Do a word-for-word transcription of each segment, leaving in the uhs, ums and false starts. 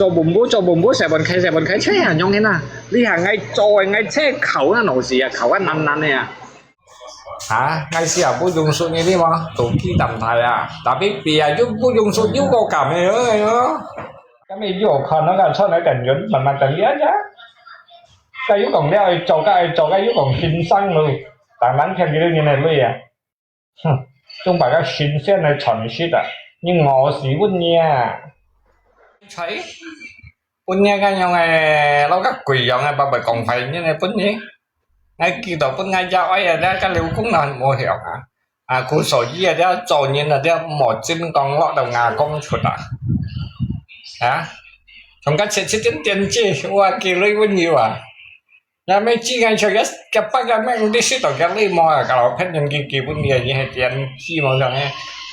做bumbu，做bumbu，洗碗開，洗碗開，切啊，樣个啦。你看𠊎做个，𠊎切口啊，老師啊，口啊，難難个啊。啊，𠊎試下不用手你哩嘛，手機咁大啊，tapi比啊又不用手又个感觉，哎哟。Kami又看那个穿那个人慢慢等一下，该又讲了，做个做个又讲先生咯，当然看这个人的累啊。 哼，總把个新鮮个傳食啊，你餓死分你啊！菜，分你个樣个，老个鬼樣个，白白講壞人个分你。𠊎記得分𠊎家哀啊，這个劉公啊，無曉啊。啊，故所以啊，這做人啊，這莫真講落到牙講出啊。啊，從个切切點點子，我記得分你啊。 也毋係只係像一隻八个咩，你識到个你無啊？Kalau騙人个基本个，你係點知無像个？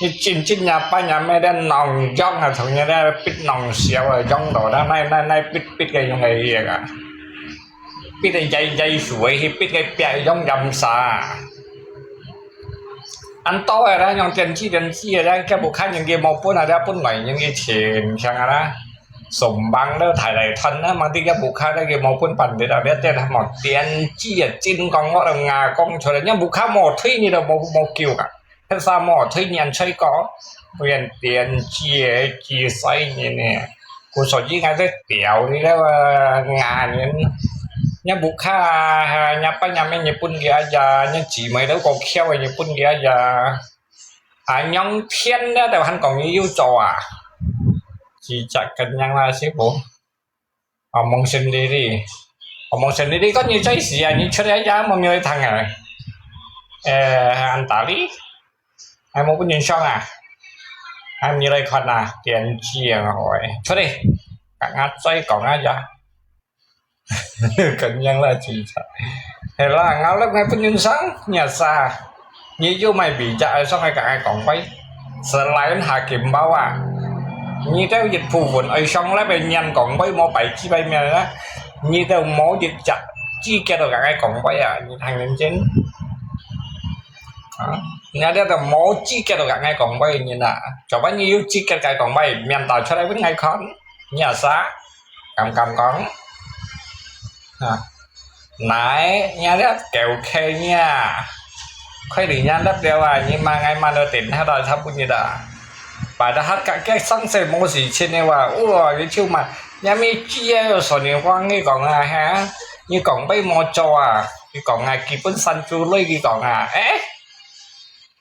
你真正也八也咩个，弄樣啊，從你个必弄小啊，樣到那那那那必必个用个嘢啊，必个耶耶穌个，必个別用飲茶。恁多个啦，用點知點知个啦，佢不看人个無本啊，佢本來人个錢，像啊啦。 Sumbang lo，大禮團啦，嘛，這个屋下這个無分辦得啊，這這麼點子啊，真講我都牙講出來，你屋下無退你都無無救啊，迄啥無退你人吹過，不然點子个幾歲人呢？故所以𠊎在屌你个牙人，你屋下，你爸你媽日本个呀，你姊妹都過橋个日本个呀。 啊，仰天了都還講你有做啊？只隻咁樣啦，師傅。啊，蒙神弟弟，啊，蒙神弟弟，講你最時啊，你出來也無人來聽啊。誒，安達利，還無分人上啊？還你來看啊，點子啊，喂，出來，剛剛再講啊，呀。 Kenyang lah cerita. Hela, ngalap ngai penyungsang, nyasa. Nyi yu mai bijak ai song ai kak ai kong pai. Selain hakim bawa. Nyi teu yit pu vun ai song lep ai nyan kong pai mo pai chi pai mian la. Nyi teu mo yit jak chi kia tau kak ai kong pai a, nyi thang nyen chen. Ha? Nyi ada teu mo chi kia tau kak ai kong pai nyi na. Coba nyi yu chi kia kak ai kong pai, mian tau chua lai wen ngai kon. Nyasa. Kam kam kong. Ha. Nai, nya liat kêu khe nya. Khoi li nya lep liao a, nyi ma ngai ma lo tin ha da cha bu nyi da. Ba da hat ka ke sang se mo si chen ne wa, ua, yu chiu ma. Nya mi chi a yo so ni huang ngi kong a ha. Nyi kong bai mo cho a. Nyi kong a, ki pun san chu loi nyi kong a. Eh?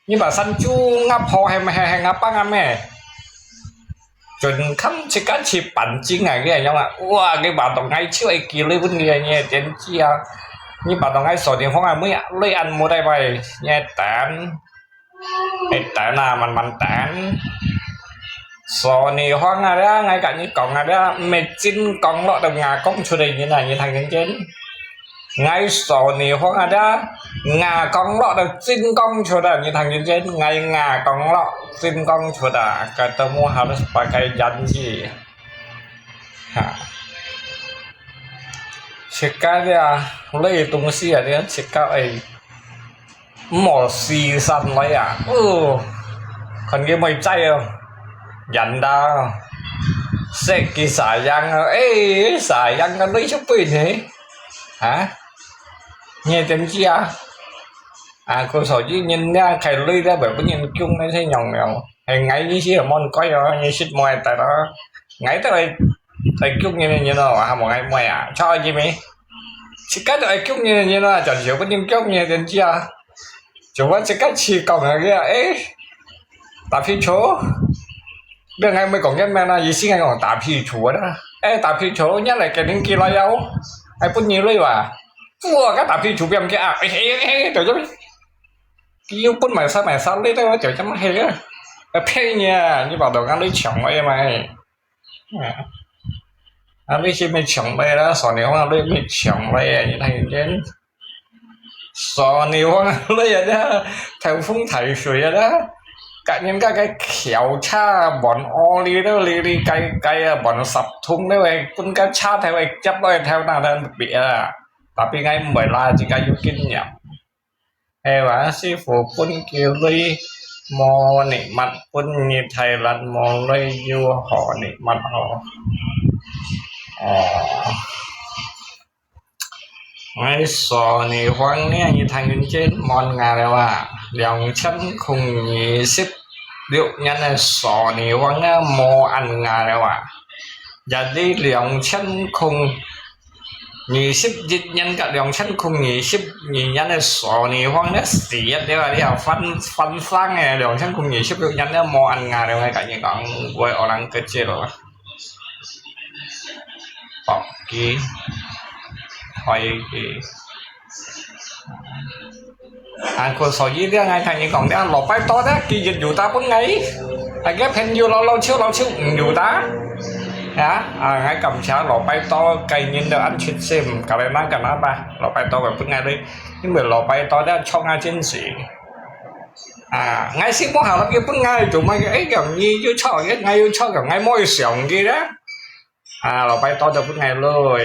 Nyi ba san chu nga pho hem he he nga pang a me. Chun kham chika chi pan ching a nge yong a. Ua, nge ba tong ngai chiu ai ki lui bun nge nge tian chi a. Nyi ba tong ngai so ni hong a mui a lui an mu dai bai. Nge tan. Ai tan a man man tan. So ni hong a da ngai ka nyi kong a da me chin kong lo tong nga kong chu dai nyi na nyi thang nyen chen. Ngai so ni hong a da, nga kong lo da, chin kong chu da, nyi thang nyen chen, ngai nga kong lo, chin kong chu da, kata mu harus pakai janji. Ha. Chika dia, lei tungsi a dia, chika ai. Mo si san lai a. Oh. Kon ge moi chai o. Yan da. Sek ki sa yang o. Eh, sa yang ka lei chu pui ne. Ha? Nge tem chi a. A, ko so ji nyen nia khai lui da bai bu nyen kyung na se nyong nyong. He ngai ni si mon koi yo, ni sit moi ta da. Ngai ta bai ai kyung nyen nyen no, ha mo ngai moi a. Cha ji mi. Chi ka ta ai kyung nyen nyen no, cha sio bu nyen kyung nyen tem chi a. Chu wa chi ka chi kong a ge, eh. Ta phi chu. Bia ngai moi kong nyen men na, yi si ngai kong ta phi chu da. Eh, ta phi chu, nyen lai ke ning ki la yao. Ai bu ni lui wa. Ua, ka ta phi chu biam ke a. He, he, he, to jo. Ki yu pun mai sa mai sa le to, to jam he. A phe nya, ni ba do ngan lui chang ai mai. A lui si mai chang mai la, so ni hong lui mai chang mai, ni thang yen. So ni hong lui ya da, thai fung thai shui ya da. Ka nyen ka ka khiao cha, bon o li do li li kai kai a, bon sap thung do ai, kun ka cha thai ai, jap ai, thai na dan bi a. Tapi ngai mbai la chi ka yu kin nyam. He wa, si fu pun ki lui mo ni mat pun ni Thai lan mo lui yu ho ni mat ho. 哦，𠊎索尼方呢，你聽人家問𠊎了啊，兩千空二十六年个索尼方呢，無恁𠊎了啊，jadi兩千空二十一年甲兩千空二十二年个索尼方呢，死一了啊，你啊翻翻生个，兩千空二十六年呢，無恁𠊎了，𠊎甲你講，會有人个接了啊。 薄機、開機。啊，故所以咧，𠊎同你講咧，禮拜多咧，佢一有打分𠊎，大家朋友老老手老手毋有打。啊，啊，𠊎感謝禮拜多，該人都恁出心，搞來那个那吧，禮拜多个分𠊎咧，因為禮拜多咧，創啊真是。啊，𠊎先無下落去分𠊎做麼个，哎呀，你又錯，𠊎又錯，𠊎無想佢咧。 啊，老板多得分𠊎咯。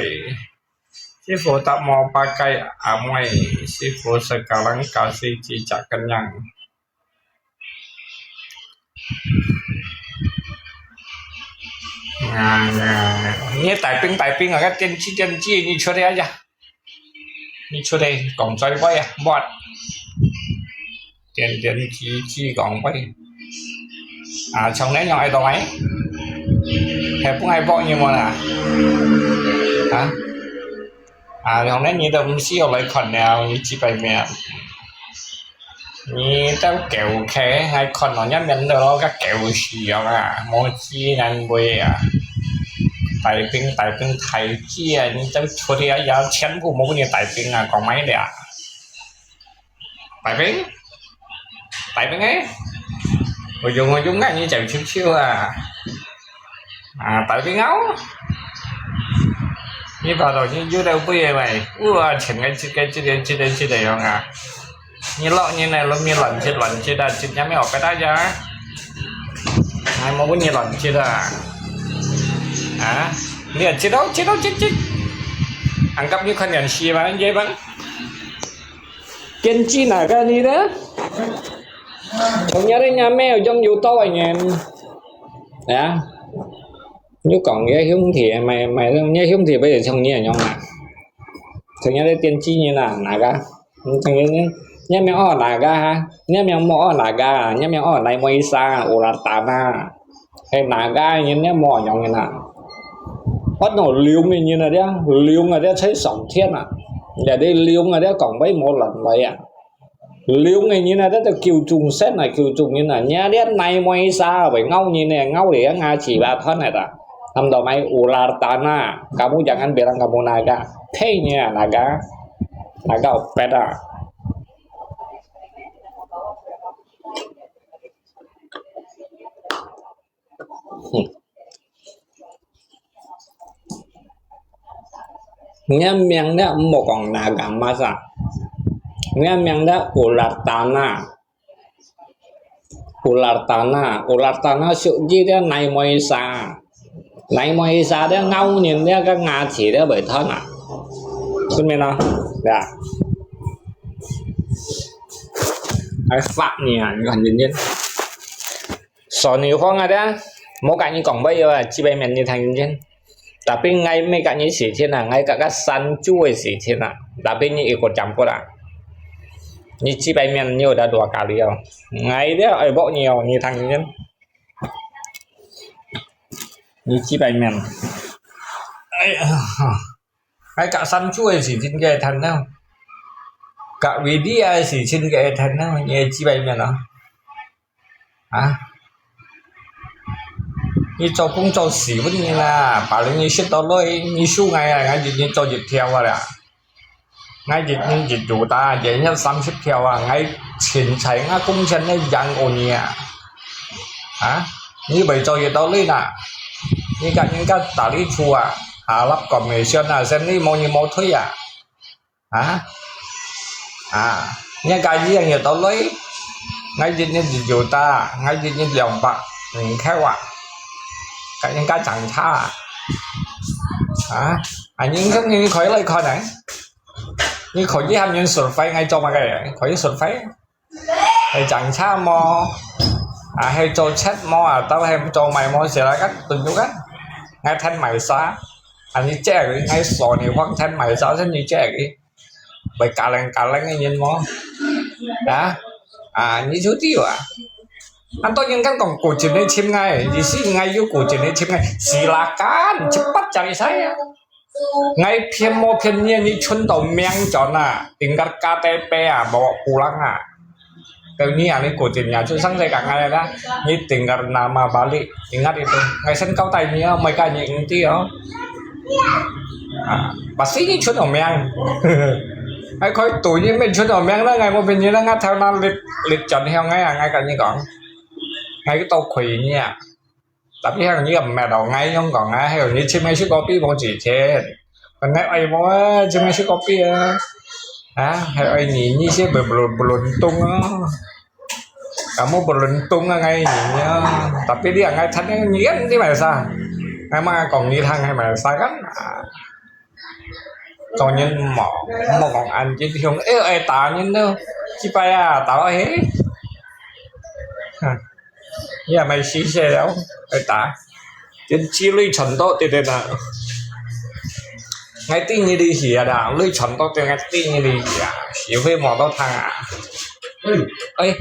師傅，tak mau pakai amai. Sifu sekarang kasih cicak kenyang. 啊，你大兵大兵啊，个電機電機，你出來呀！你出來講嘴巴呀，莫！ 點點指指講喂。啊，從來用愛到哎，係不愛博你們啊？啊？啊，從來你都毋需要來看了，你幾百面。你都狗客，還看到人面都老个狗屎樣啊，無知難為啊！大兵大兵太子啊，你都出去啊，要全部無你大兵啊，講買了。 大兵，大兵哎，我用我用啊，你就笑笑啊。啊，大兵啊，你跑到你有得不也喂？哇，全个这个这个这个这个样啊！你老人来了，你乱七乱七的，今天没有白大家，还没问你乱七的啊？啊，你也知道知道这这，anggap你看电视吧，你吧。 電機哪个你的？從哪裡人沒有用有到的人？啊？你講个兄弟，買買，你兄弟不是從你用啊？從哪裡電機人啊？哪个？你從你你你名哦哪个哈？你名莫哦哪个啊？你名哦哪么一啥？烏拉达那。 係哪个人也無用个啦。我講龍个人啊，這龍啊，這在上天啊，這个龍啊，這講話無亂來啊。龍个人啊，這就救眾生啊，救眾人啊，你這哪麼一啥會咬人呢？咬你个牙齒吧，斷了啦。Nampak mai ular tanah, kamu jangan bilang kamu naga. Pei你啊，哪个？哪个有白啊？ 你个名呢，毋好講naga emas啊。你个名呢，ular tanah。Ular tanah，ular tanah屬於這哪麼一啥？哪麼一啥？這咬人這个牙齒這會斷啊？係毋係呢？對啊。還發你啊！你看人家。 Sony Huang ada, mau kak ni kong bai yo, cibai men ni thang yin. Tapi ngai me kak ni si chin a, ngai kak ka san cu e si chin a. Tapi ni ikut campur a. Ni cibai men ni udah dua kali yo. Ngai dia ai bok ni yo, ni thang yin. Ni cibai men. Ai, ngai kak san cu e si chin ke than na. Kak widi a si chin ke than na, ni cibai men a. 啊？你做工做死分你啦，把你食到累，你輸𠊎啊，𠊎日日做一條啊啦。𠊎日日日做打，一日三十條啊，𠊎凊彩𠊎工錢呢養活你啊。啊？你會做一到累啦，你甲人家打理厝啊，下粒commission啊，生理無你無退啊。 啊？啊，你个一樣有道理。𠊎一日一九打，𠊎一日兩百，你看哇，甲人家爭差啊。啊？啊，你看，你可以來看呢。你可以喊人survey，𠊎做麼个？可以survey。係爭差無？啊，係做七無啊？到係做賣無？寫來个tunjuk啊。𠊎聽賣啥？啊，你這个，𠊎說你黃天買早晨你這个，會加零加零个人無？啊？啊，你就知啊。恁多人敢講古晉个尋𠊎，意思𠊎有古晉个尋𠊎，silakan，cepat cari saya。 𠊎騙無騙你，你存到命轉啊，tinggal K T P啊，bawa pulang啊。Kalau你啊，你古晉啊，就上這个𠊎啦，你tinggal nama balik，ingat itu。𠊎先交代你哦，每个人毋知哦。啊，pasti你存到命。𠊎可以賭你毋存到命啦，𠊎無騙你啦，𠊎頭那列列轉向𠊎啊，𠊎跟你講，𠊎都虧你啊。 Tapi hang你毋係同𠊎樣講啊，係你尋个食果子無幾錢，跟𠊎愛無啊，尋个食果子啊，啊，係愛你，你先belum belum tuntung啊，kamu belum tuntung啊，𠊎你啊，tapi你啊，𠊎趁你，你kan你買啥？𠊎嘛講你聽，𠊎買啥kan？啊，做人莫莫講恁吉凶，哎，愛打人都，幾擺啊，打到嘿，哼。 也買死些了，愛打。真之類傳到對對啦。𠊎知你利息啊啦，類傳到對𠊎知你利息啊，學會無到聽啊。哎，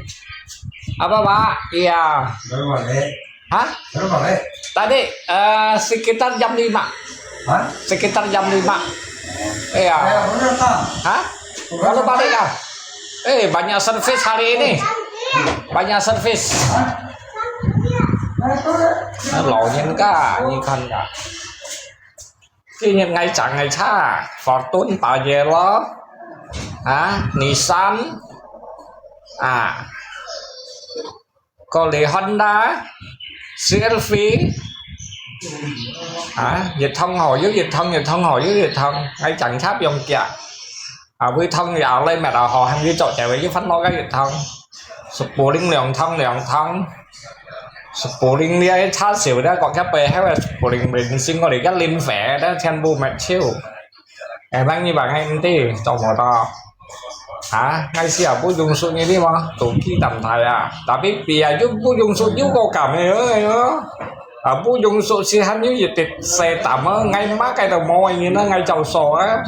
阿爸爸，iya。Berapa le? Hah? Berapa le? Tadi eh, sekitar jam lima. Hah? Sekitar jam lima. Iya. Hah? Baru balik kah? Eh, banyak servis hari ini. Banyak servis. Nah, 老人家，你看看。今日𠊎整个車，Fortuner、Pajero，啊，Nissan，啊，過來Honda、C R V，啊，一通好又一通，一通好又一通，𠊎整車毋用驚。 啊，每趟也來乜啊，好，喊佢做，就係佢煩惱个一趟。Spring兩趟兩趟，Spring這車少咧，國家背後个Spring明星，𠊎等个零費咧，全部乜少。哎，吂你吂係毋知，做無到。啊，𠊎試下不用手你知嗎？肚皮當大啊，tapi比啊又不用手又過感个，哎喲。 啊，不用手時還有一滴細膽啊，𠊎麼个都無个人啊，𠊎照說啊。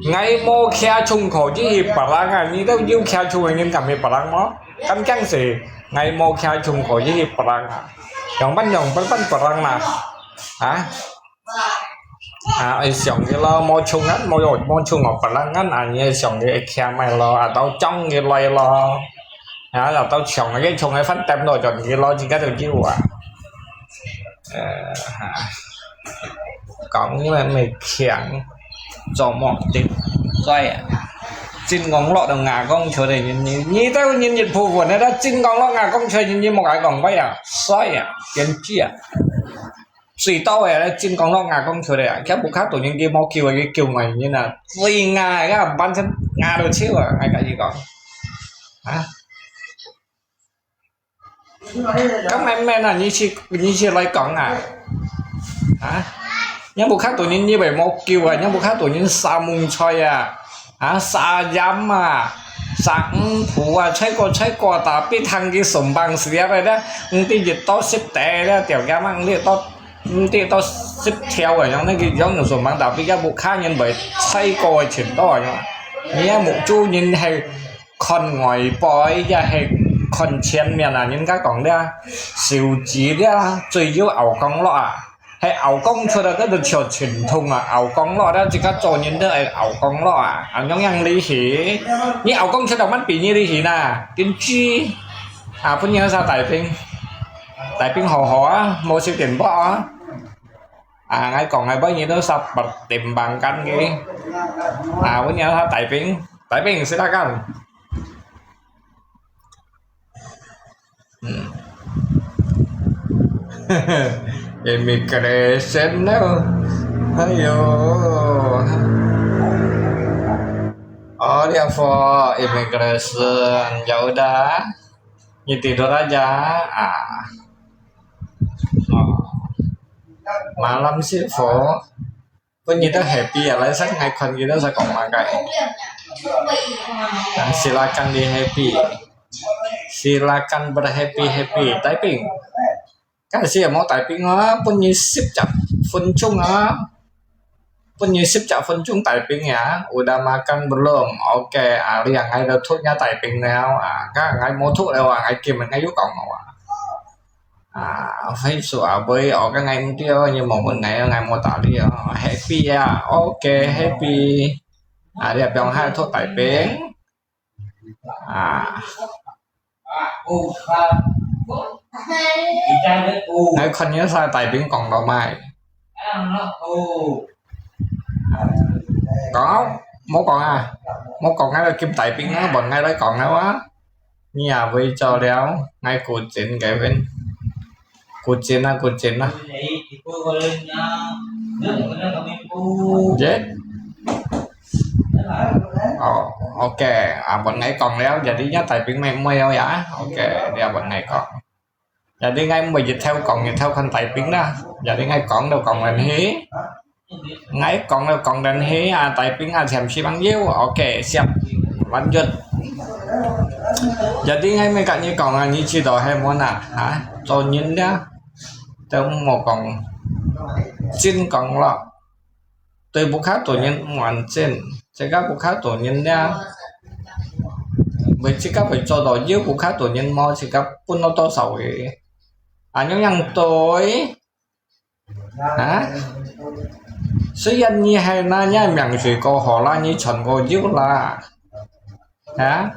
𠊎無騎重可以去別人啊，你都有騎重个人敢去別人無？敢講係，𠊎無騎重可以去別人啊。樣般樣般般別人啦，啊？啊，愛想佢咯，無重啊，無有無重哦，別人啊，啊，你愛想佢會騎咩咯，啊，到將佢來咯。 啊，又到長个，長个飯店落轉去咯，自家就有啊。呃，哈，講你們沒強，做麼的，所以啊，真講落到牙講出來，你你你都人一部分，那真講落牙講出來，你你莫愛講話啊，所以啊，堅持啊。 最多个咧，真講落牙講出來啊，佢屋下大人佢無救啊，佢救外人啊，最牙个，完全牙都笑啊，𠊎甲你講。啊？咁係咩啊？你去，你去來講啊？啊？你屋下大人你會無救啊？你屋下大人殺蠓菜啊？ 啊，沙鹽啊，沙五脯啊，菜果菜果，tapi聽佢順棒時啊，咧，毋知一到十垤咧，條件嘛，毋知到，毋知到十條啊，樣，該个樣順棒，tapi佢屋下人會菜果个程度啊，樣。你个目珠人係看外背，也係看前面啊，人家講咧，手指咧，最有拗講落啊。 係拗講出來，該就像傳統啊，拗講落，這自家做人都愛拗講落啊，恁樣樣利息。你拗講出來，乜比你利息呐，緊知。啊，分你儕大兵，大兵好好啊，無收電波啊。啊，𠊎講个，分你都儕白點棒กัน个。啊，分你儕大兵，大兵silakan。 Hmm. Immigration 咯，哎喲。Oh, dia for immigration. Ya udah. Ini tidur aja. Ah. Oh. Malam sih, Fo. 分你兜happy啊，來先，𠊎看你兜在講麼个。啊，silakan你happy，silakan berhappy happy，大兵。該時也無大兵啊，分你十隻分鐘啊。分你十隻分鐘大餅呀，udah makan belum？OK，啊，你啊，𠊎都讀你大餅了啊，該𠊎無讀了啊，𠊎今日𠊎有講了啊。啊，Facebook啊，會哦，該𠊎毋對哦，你無問𠊎哦，𠊎無打你哦。Happy啊，OK，Happy。啊，你啊，放下讀大餅。啊。 𠊎看你儕大餅講到咩？講啊，無講啊，無講啊，就撳大餅啊，分𠊎來講了啊。你也會做了，𠊎古井該邊，古井啊，古井啊。耶。 哦，OK，啊，分𠊎講了，jadi你大餅妹妹哦呀，OK，你也分𠊎講。Jadi𠊎毋會日頭講，日頭看大餅啦。Jadi𠊎講都講等去，𠊎講都講等去，啊，大餅啊，暫時朋友，OK，siap，lanjut。Jadi𠊎乜跟你講啊，你知道係無啊？啊，做人啦，都莫講，真講咯。 對屋下大人毋安靜，自家屋下大人了，會自家會做到有屋下大人無，自家分到多少个。恁樣樣對。啊？雖然你係那樣名水過河啦，你賺過油啦。 啊？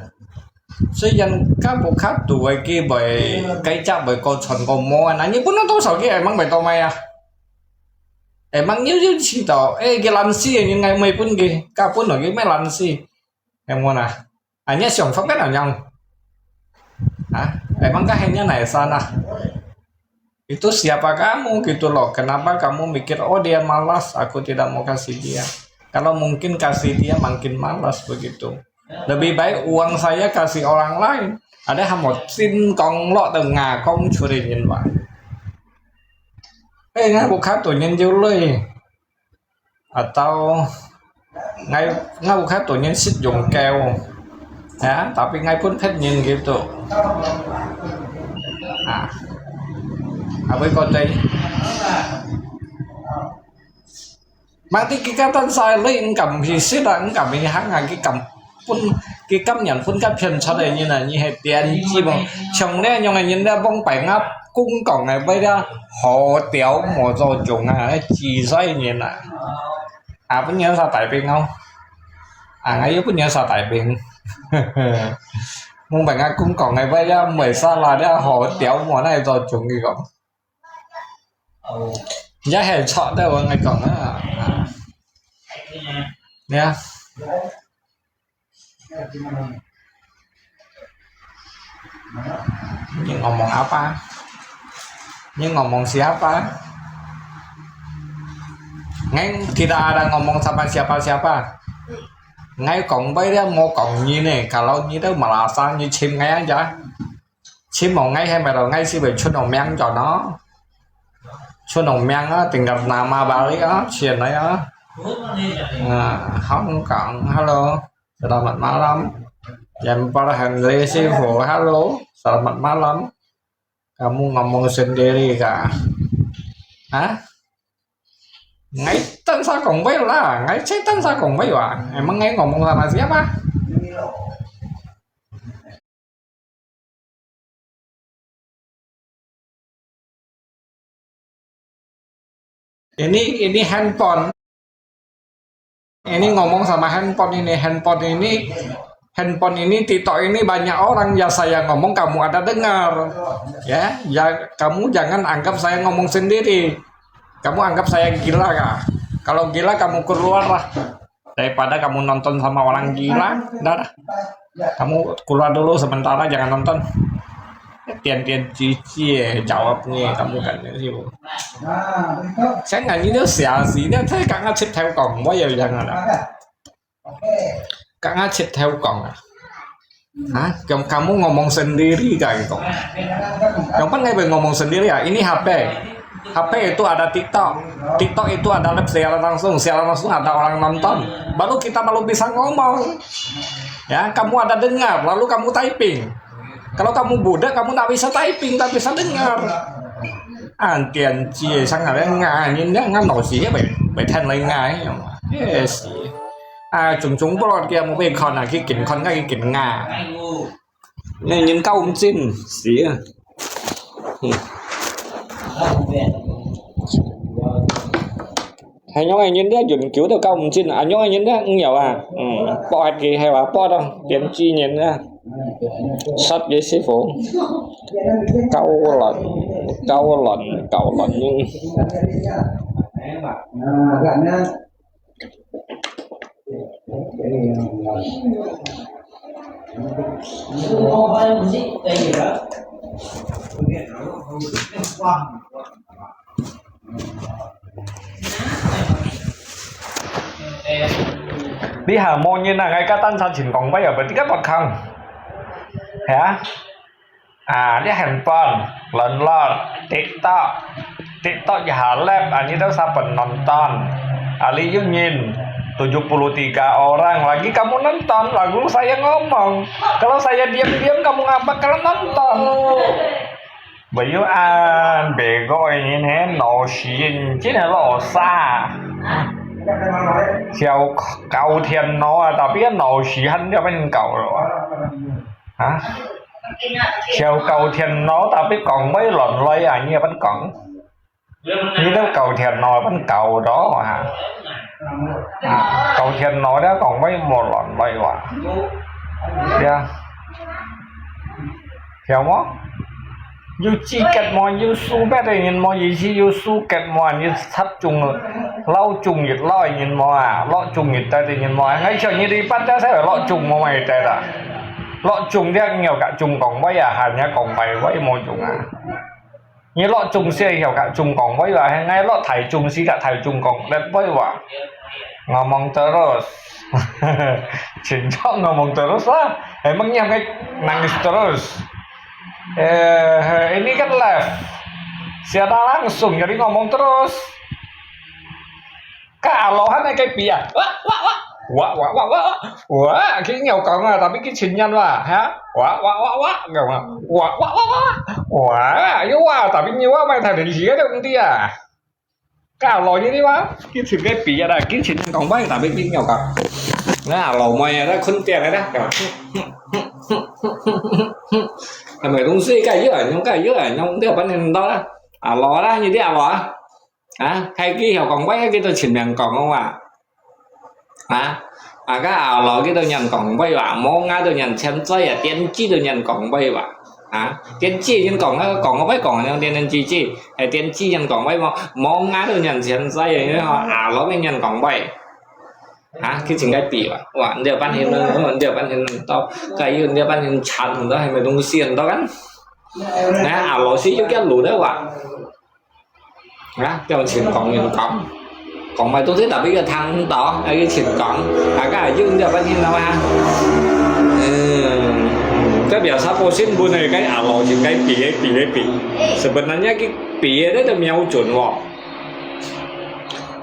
雖然甲屋下肚个佢會，該隻會過賺過無啊，那你分到多少佢會吂會到咩啊？會吂有有試到，誒，佢懶尸个人，𠊎毋會分佢，甲分落佢乜懶尸，係無啊？恁樣想法个恁樣，啊？會吂甲係恁樣來算啊？ Itu siapa kamu gitu loh, kenapa kamu mikir, "Oh, dia malas, aku tidak mau kasih dia"? Kalau mungkin kasih dia makin malas begitu. Lebih baik uang saya kasih orang lain. Ada hamo tin kong lo tengah kong curi nyin wa. Eh, ngai bukan tu nyin jului. Atau ngai, ngai bukan tu nyin sit jong keo. Ya, tapi ngai pun phet nyin gitu. Ah. Apa kau tadi? Mati kita tan sai le, engkam hisit ah, engkam hihang ah, kikam pun, kikam nyan pun ka phian chot eh nyin ah, nyi he tian chi mo. Chong le nyong eh nyin le bong pai ngap kung kong eh bai da ho tiao mo zo jong ah, chi sai nyin ah. 啊，分人殺大兵哦。啊，𠊎又分人殺大兵。莫問𠊎公講个話，也毋會殺啦，你好屌無，哪會做中意講？也係錯的，我跟你講啊。啊。你啊。 Ini ngomong apa? Ini ngomong siapa? Ngai tidak ada ngomong sama siapa-siapa. Ngai kong bai dia mau kong ni ne. Kalau ni tu merasa ni chim ngai aja. Chim mau ngai hai mai ngai si bai chun ong miang cho no. Chun ong miang ah, tinggal nama balik ah, sian lai ah. Nah, Hong Kong, halo. Selamat malam. Jempol Henry Sifu, halo. Selamat malam. Kamu ngomong sendiri kah? Hah? Ngai tan sa kong bai lah, ngai cek tan sa kong bai wa. Emang ngai ngomong sama siapa? Ini, ini handphone. Ini ngomong sama handphone ini, handphone ini, handphone ini, TikTok ini banyak orang ya saya ngomong kamu ada dengar. Ya, ya kamu jangan anggap saya ngomong sendiri. Kamu anggap saya gila kah? Kalau gila kamu keluarlah. Daripada kamu nonton sama orang gila, dah, dah. Kamu keluar dulu sementara, jangan nonton. Tian-tian cici eh, jawabnya kamu kan sih. Saya nggak ini siasi, dia saya kak ngacit telkom, wah ya jangan lah. Kak ngacit telkom ah. Hah? Kamu, kamu ngomong sendiri kah gitu? Yang penting ngomong sendiri ya. Ini H P. H P itu ada TikTok. TikTok itu ada live siaran langsung. Siaran langsung ada orang nonton. Baru kita baru bisa ngomong. Ya, kamu ada dengar, lalu kamu typing. Kalau kamu budak, kamu tak bisa typing, tak bisa dengar. Antian cie sangat ya, nganyin ya, ngan nosi ya, Pak. 會聽你講，哎，死。啊，種種不落个，無被看啊，去緊看，去緊啊。你人夠毋真，死啊！嗯。 係仰个人咧，永久都搞毋清，啊，仰个人咧，毋曉啊。嗯，剝忒佢係話，剝到變巨人啊。殺佢師傅，搞亂，搞亂，搞亂人。這下無人啊，𠊎个單車前講過啊，berarti kan bakal。係啊？ 啊，你handphone，download，TikTok，TikTok一下live，啊，你都saban nonton. Ahli Yunin, tujuh puluh tiga orang, lagi kamu nonton, lalu saya ngomong. Kalau saya diam-diam, kamu ngapa kalau nonton? Bayuan, bego ini nih, no shin, cina lo sa. Siau kau tian no, tapi kan no shihan dia kan kau lo. Hả? Siau kau tian no, tapi kong bai lon loi à, nyi ban kong. Nyi đâu kau tian no ban kau đó hả? À, kau tian no đó kong bai mò lon loi wa. Ya. Hiểu không? Yû chi ket mò, yû su bet de nyin mò, yî chi yû su ket mò, nyi thap chung, lau chung yit lau nyin mò à, lo chung yit tai de nyin mò à. Ngay chiu nyi đi bắt đó sẽ lo chung mò mày tai da. Lo chung dia ngiau ka chung kong bai à, hàn ya kong bai bai mò chung à. Nyi lo chung sẽ hiểu ka chung kong bai à, ngay lo thai chung si ka thai chung kong let bai wa. Ngomong terus. Cinta ngomong terus lah. Emangnya nangis terus. Eh, ini kan live. Siaran langsung, jadi ngomong terus. Ka alo han ai cái pì à. Wa, wa, wa. Wa, wa, wa, wa. Wa, kí nhiều cộng à, tapi kí chín nhân wa, ha? Wa, wa, wa, wa. Ngomong. Wa, wa, wa, wa. Wa, yua wa, tapi nhiều wa, mai thai đến gì đó không đi à. Ka alo nyi đi wa, kí chín cái pì à, kí chín nhân cộng bai, tapi kí nhiều cộng. Nè, alo mai à, khun tiang à. Cái mấy đồng sĩ cái yua, nhung cái yua, nhung đi bán nhân đó. Alo đó, nyi đi alo à. À, hay kí hiểu cộng bai, kí tôi chín nhân cộng không à. Hả? À, cái ảo lò cái tôi nhận cộng bai wa, mô ngã tôi nhận chém giấy à, tiên tri tôi nhận cộng bai wa. Hả? Tiên tri nhận cộng, cộng không phải cộng nhận tiên tri chi, hay tiên tri nhận cộng bai wa, mô ngã tôi nhận chém giấy à, ảo lò cái nhận cộng bai. Hả? Cái chính cái pì wa, wa, ndia bán hiện, ndia bán hiện tao, cái yêu ndia bán hiện chán đó, hay mấy đồng tiền đó kan. Nè, ảo lò xí yêu cái lũ đấy wa. Hả? Cho mình xin cộng, mình cộng. Cộng bài tôi thấy là bây giờ thằng đó, ai cái xin cộng. À, cái ai dưỡng cho bao nhiêu đâu ha? Ừ. Cái biểu sao cô xin buôn này cái ảo lò xin cái pì, cái pì, cái pì. Sebenarnya cái pì đấy là miêu chuẩn wo.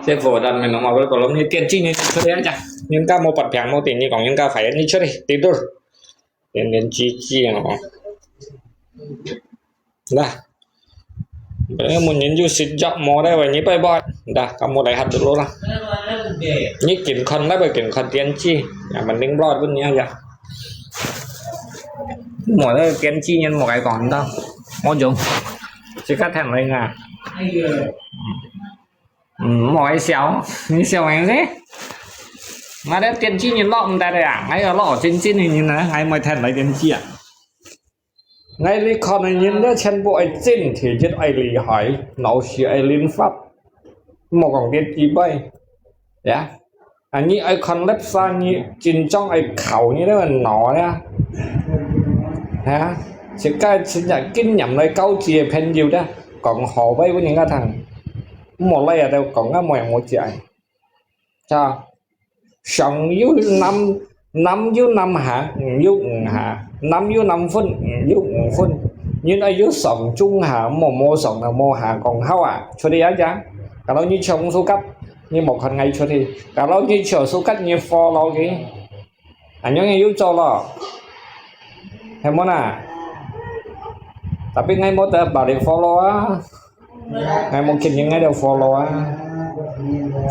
Sẽ phổ đàn mình nó mà với còn lắm như tiên tri như thế đấy chả. Nhưng ca một bật phẳng một tiền như cộng nhưng ca phải như trước đi, tin tưởng. Tiên tiên tri tri nó. Dah. Bữa nay mình nhìn du lịch dọc mò đây, vậy nhí bơi bơi. Dah, kamu lihat dulu lah. Nhí kín khăn đấy, vậy kín khăn tiên tri. Ya, mình đính blog pun nhá, ya. Mò đây tiên tri nhân một cái còn đâu. Mò dùng. Chỉ cắt thẳng lên à. Ừ, mò cái xéo. Nhí xéo cái gì? Mà đây tiên tri nhìn lọ mình đây à. Ngay ở lọ chính chính thì nhìn này, ngay mới thèn lấy tiên tri à. Ngay lý khăn này nhìn đó chân bộ ai chân thì chết ai lý hỏi, nó sẽ ai liên pháp. Một con tiên tri bay. Ya. À, nhí ai khăn lép xa nhí, chính trong ai khảo nhí đó là nó ya. Ha? Chỉ cái chính là kinh nghiệm này cao chia phèn nhiều đó. Còn họ bay với những cái thằng. Một lấy ở đâu còn ngã mồi một chạy. Chà, sống yû năm, năm yû năm hả, yû ủng hả, năm yû năm phân, yû ủng phân. Nhưng ai yû sống chung hả, mô mô sống là mô hả, còn hao à, cho đi á chả. Cả lô như chống số cắt, như một con ngày cho đi. Cả lô như chiều số cắt như follow kì. À, nhưng như yû cho lo. Hay mô nà. Tapi ngay mô tờ bảo đi follow á. Ngay một kênh những ngay đều follow á.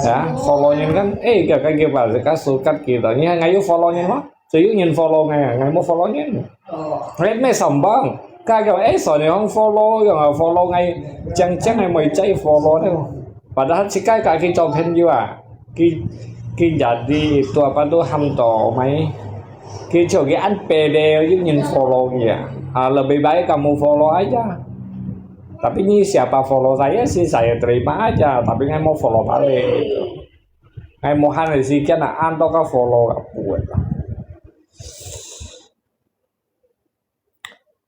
啊，follow人kan，哎，个个个把自家手katki到，你看，𠊎有follow人嗎？只有人follow𠊎，𠊎無follow人。哦。𠊎無上榜，个个，哎，所以講follow，用啊follow𠊎，正正个妹仔follow了。Padahal自家个去做朋友啊，佢佢jadi itu apa tu ham to mai，佢就佢安排了，有人follow佢啊，啊，lebih baik kamu follow aja。Tapi ni siapa follow saya sih, saya terima aja, tapi ngai mau follow balik gitu. Ngai mau han si kian na an to ka follow ka buat lah.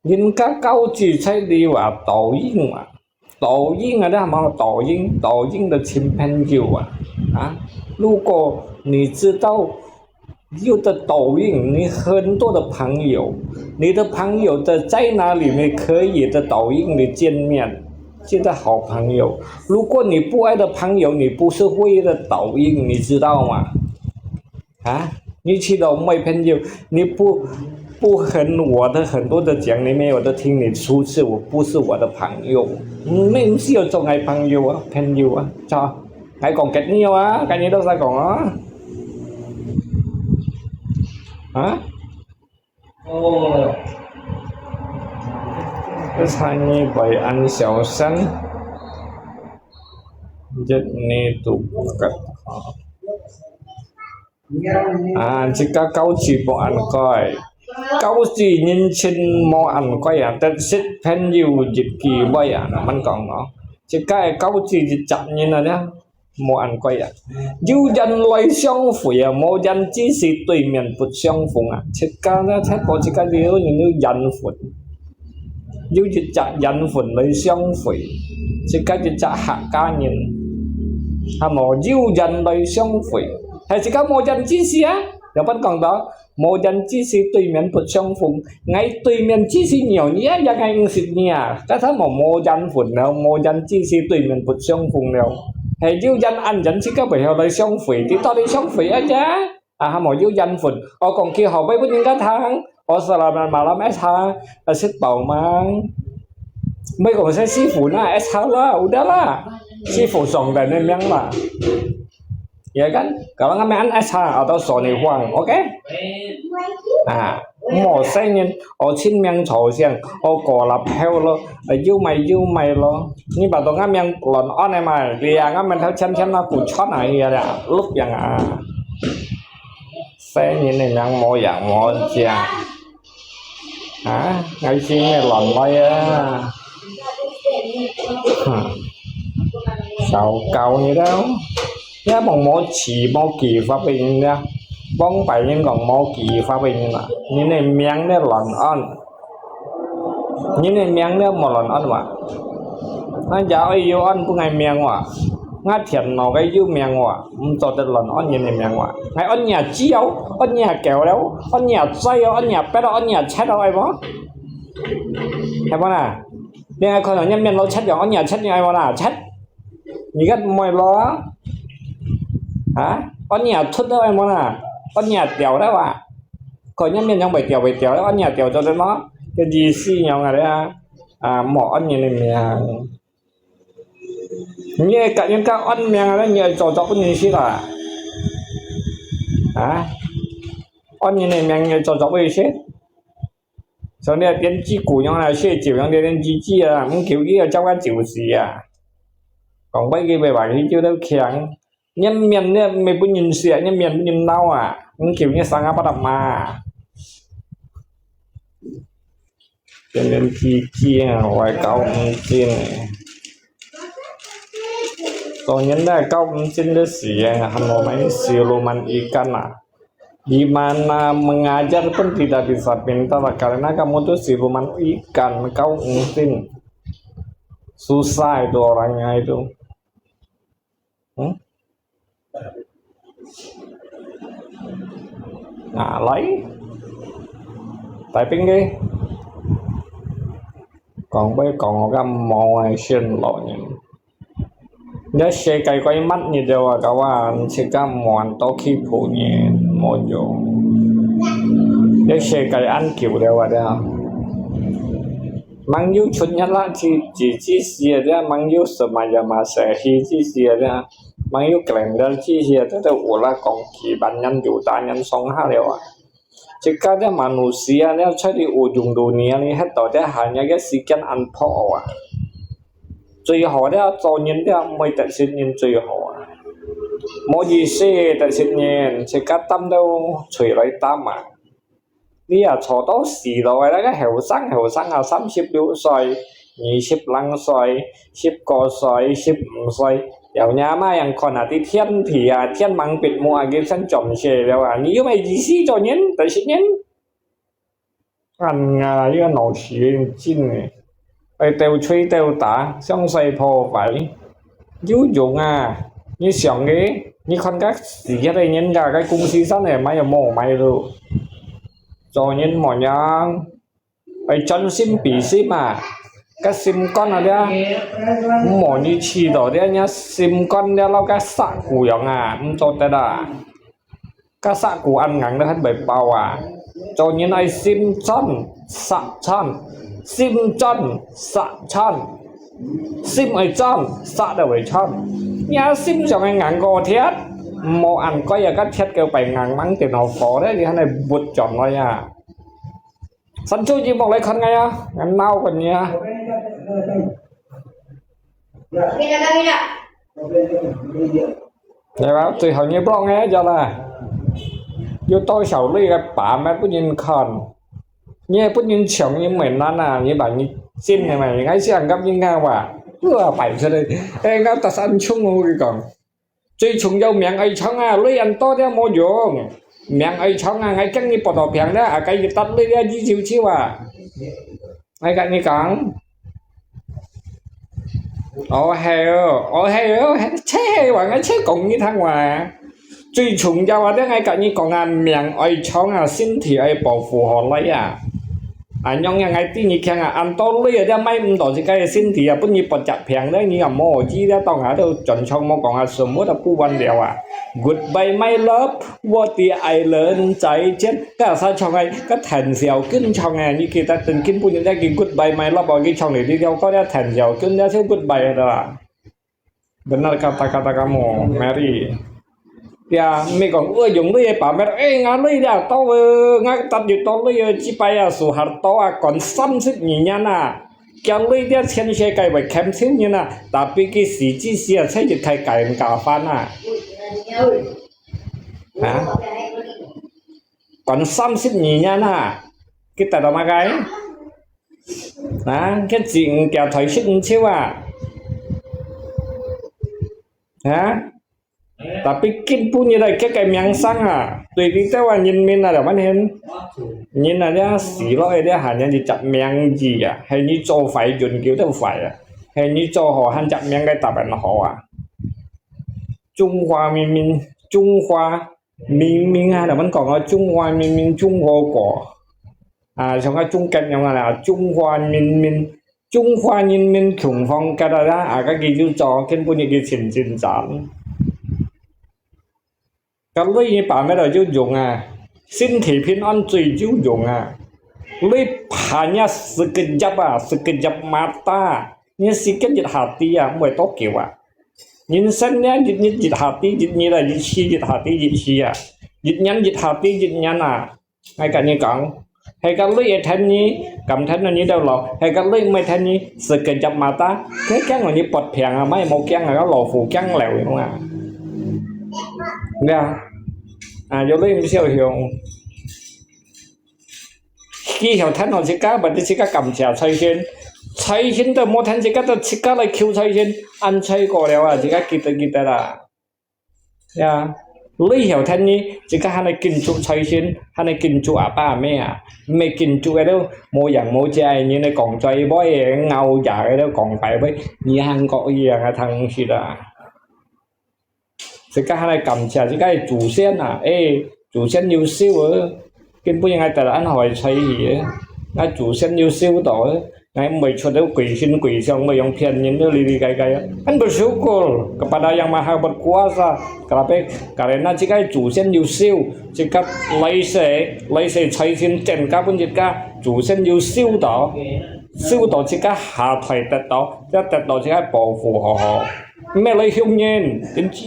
人家高級在你啊，抖音啊，抖音啊，那么抖音，抖音的亲朋友啊，啊，如果你知道有的抖音，你很多的朋友，你的朋友的在哪里，你可以的抖音里见面，现在好朋友。如果你不爱的朋友，你不是会的抖音，你知道吗？啊，你去到妹朋友，你不不很我的很多的讲，你没有的听，你出去，我不是我的朋友，你不是有做爱朋友啊，朋友啊，操！ Ngai kong ket ni ah, kan ni to sa kong ah. Ha? Oh. Terus hani bai an xiao san. Jet ni tu kat. 啊，自家高級無恁該，高級人情無恁該啊，得識朋友一機會啊，恁樣講咯。自家个高級一隻人啊，無恁該啊。有緣來相會啊，無緣只是對面不相逢啊。自家呢，全部自家有人有緣分。 有一隻緣分來相會，自家一隻客家人，還無有緣來相會，係自家無緣之時啊，有般講到，無緣之時對面不相逢，𠊎對面只識你啊，也𠊎毋識你啊，該他無無緣分了，無緣之時對面不相逢了，係有緣恁緣自家會曉來相會，你到底相會啊？ 啊，還無有緣分。哦，講句好，愛分人家聽，哦，selamat malam，S H，啊，食飽吂？毋好講聲師傅啦，S H啦，有得啦，師傅上等个名啦。Ya kan? Kalau nggak main S H atau Sony Huang, oke? 啊，無細人，哦，親命坐上，哦，過立後咯，呃，有買有買咯。你把到𠊎命亂安个嘛，你啊，𠊎命頭淺淺啊，不穿啊，ya啦，碌樣啊。 細人个名無樣無正。啊，𠊎心个亂來啊。哼，糟糕你了。也望無事無計劃个人了，往擺人講無計劃个人啊，人个命个亂安。 人个命了無亂安哇？𠊎也愛有安分个命哇？𠊎電腦个有命哇？毋做得亂安人个命哇？𠊎安若豬哦，安若狗了，安若雞哦，安若鱉哦，安若賊哦，愛無？係無啦？你愛看到人面老賊樣，安若賊樣，愛無啦？賊！ 你个妹咯，啊？安若兔了愛無啦？安若鳥了哇？看人面樣會鳥會鳥了，安若鳥做得無？个意思樣啊咧啊？啊，無安人个命。你愛甲人家安命啊，你愛做做分人識啦。啊？安人个命你愛做做分人識。 像你个電子鼓樣啊，寫字樣，你電子字啊，毋求佢个，照个就是啊。講白佢白話，佢就都強。你面你毋分人識啊，你面分人惱啊，毋求你生啊，不得嘛。電電子字啊，我搞毋清。做人咧，搞毋清个事啊，還無買siluman ikan啊。 Di mana mengajar pun tidak bisa pintar karena kamu tuh siluman ikan, kau mungkin susah itu orangnya itu. Hmm? Nah, lain. Typing deh. 講會講，𠊎感覺無愛選老人。 這世界該末日了啊，各位，自家無恁多欺負人，無用。這世界恁久了啊，這。吂有出現啦，只只只時啊，這吂有什麼呀嘛，世事只時啊，這。吂有calendar知識，這兜有啦講幾萬年、幾大年上下了啊。自家這manusia這在這ujung dunia呢，歇到這下呢个時間恁薄啊。最好這做人這毋會得失人最好啊。無意思得失人，自家擔到嘴來擔啊。 你啊，坐到死咯，該个後生後生啊，三十六歲、二十零歲、十九歲、十五歲，有若麼樣看啊，在天地啊，天盲鼻目啊，佢先轉世了啊，你有麼意思做人，得失人？恁啊，這个腦屎真个。 愛鬥嘴鬥打，詳細破壞，有用啊！你想个，你看該死个人家，該公司生个買又無買咯。做人無樣，愛將心比心啊！該心肝啊，這，莫你試到這，你心肝這，摎該石牯樣啊，毋做得啊！ 該石牯恁硬都還會爆啊！做人愛心真、石真，心真、石真，心愛真，石都會真。若心像个硬過鐵，毋好恁該啊！該鐵个擺硬吂電腦火咧，你還來活轉來啊！伸手一摸來看𠊎啊，𠊎鬧分你啊！ 對吧？最後你block𠊎就啦，有多少類个把脈分人看，你還分人搶，你毋會難啊！你把你真个嘛，你愛想甲人家話，哇，擺出來，哎，𠊎搭跈衝，我跟你講，最重要命愛長啊，類恁多都無用，命愛長啊，𠊎驚你腹肚病了，啊，該一搭類了，二九九啊。 𠊎甲你講，哦係哦，哦係哦，係，係話，𠊎係講你聽話。最重要啊，這𠊎甲你講啊，命愛長啊，身體愛保護好來啊。啊，樣樣𠊎知你強啊，恁多類啊，這買毋到自家个身體啊，分你發隻病咧，你也無好醫咧，到下都轉場無講啊，什麼都不完了啊。Goodbye my love。 我的愛人再見，該啥唱个，該鄧小君唱个，你記得鄧金不能再去goodbye my love，佢唱个，你了解了鄧小君，那就goodbye了啦。Benar kata-kata kamu, Mary。呀，毋係講，我用你个把脈，哎，𠊎累了，到了，𠊎搭有到累了，幾擺啊，手下到啊，趕三十二年啊，叫累了，全世界會欠錢人啊，tapi佢死之時啊，才一開間咖啡啊。 啊？講三十二年啊，佢得到麼个？啊，佢只毋驚台食毋少啊？啊？Tapi今晡日來，佢个名聲啊，對你兜啊人民啊，來問你，人啊，這死落去這下，人一隻名字啊，係你做壞，永久都壞啊，係你做好，還隻名个答案好啊。 中華民民，中華民民啊，咱們講个中華民民共和國啊，像个中國樣啊啦，中華民民，中華人民共和國啊，啊，該佢就做，根本就佢前進站。該你把脈了有用啊，身體平安最有用啊。你怕人家死个yap啊，死个yapmata，你死个一下子啊，毋會多久啊。 人生呢，一日一下子，一日啊，一時一下子，一時啊，一年一下子，一年啊。𠊎甲你講，係个你會跈你，敢跈到你到老，係个你毋會跈你，死个yapmata，佢驚你發病啊，莫無驚啊，老虎驚了啊。對啊，啊，有你毋小心。 佢曉跈到自家，或者自家感謝財神，財神都無跈自家，都自家來求財神，恁衰過了啊！自家記得記得啦。呀，你曉跈你，自家還來敬祝財神，還來敬祝阿爸阿姆啊，毋係敬祝該兜無影無跡个人來講嘴話个，咬牙个都講白話，你還講一樣个東西啦。 自家還來感謝自家个祖先啊，欸，祖先有壽啊，今晡日𠊎得到恁好个彩禮啊，𠊎祖先有壽到啊，𠊎毋會出到鬼神鬼相，毋會用騙人个哩哩該該啊。Kan bersyukur kepada Yang Maha Berkuasa, kerana自家个祖先有壽，自家來世，來世財神增加分自家，祖先有壽到，壽到自家下代得到，也得到自家保護好好。毋係來凶人，真知。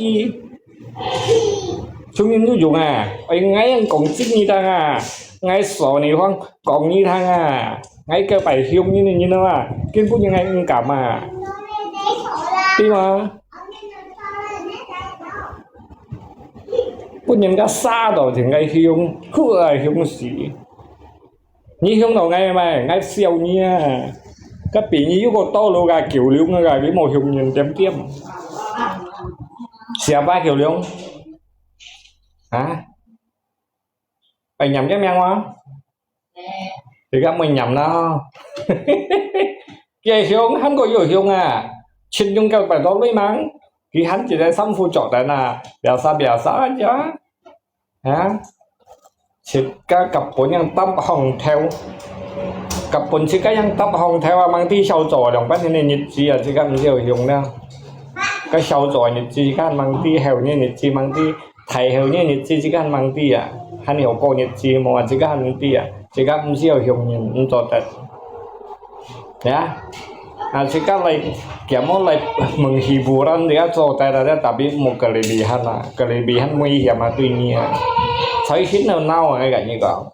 凶人有用啊！哎，𠊎講真你聽啊，𠊎說你話講你聽啊，𠊎个擺凶人个人啊，根本就𠊎毋敢啊，對嗎？分人家殺到，真个凶，好啊，凶死！ 你凶到𠊎咩？𠊎笑你啊！該比你有個道路个橋梁啊，你無凶人點點？Siapa橋梁？啊？愛念个名嗎？你敢會念啦？佢凶，還過又凶啊！親用个擺到內mang，佢還一個衫褲著等啊，biasa biasa aja。 啊，自家根本樣搭行頭，根本自家樣搭行頭啊，吂知曉做兩百年个日子啊，自家毋曉用了。該曉做个日子，自家吂知，後日日子吂知，大後日日子，自家吂知啊，還有過日子無啊，自家毋知啊，自家毋曉用人，毋做得。 Ya, ah，自家來，佢莫來問hiburan，自家做得啦，tapi莫kelebihan啊，kelebihan危險啊，對你啊。財神都惱啊，𠊎跟你講，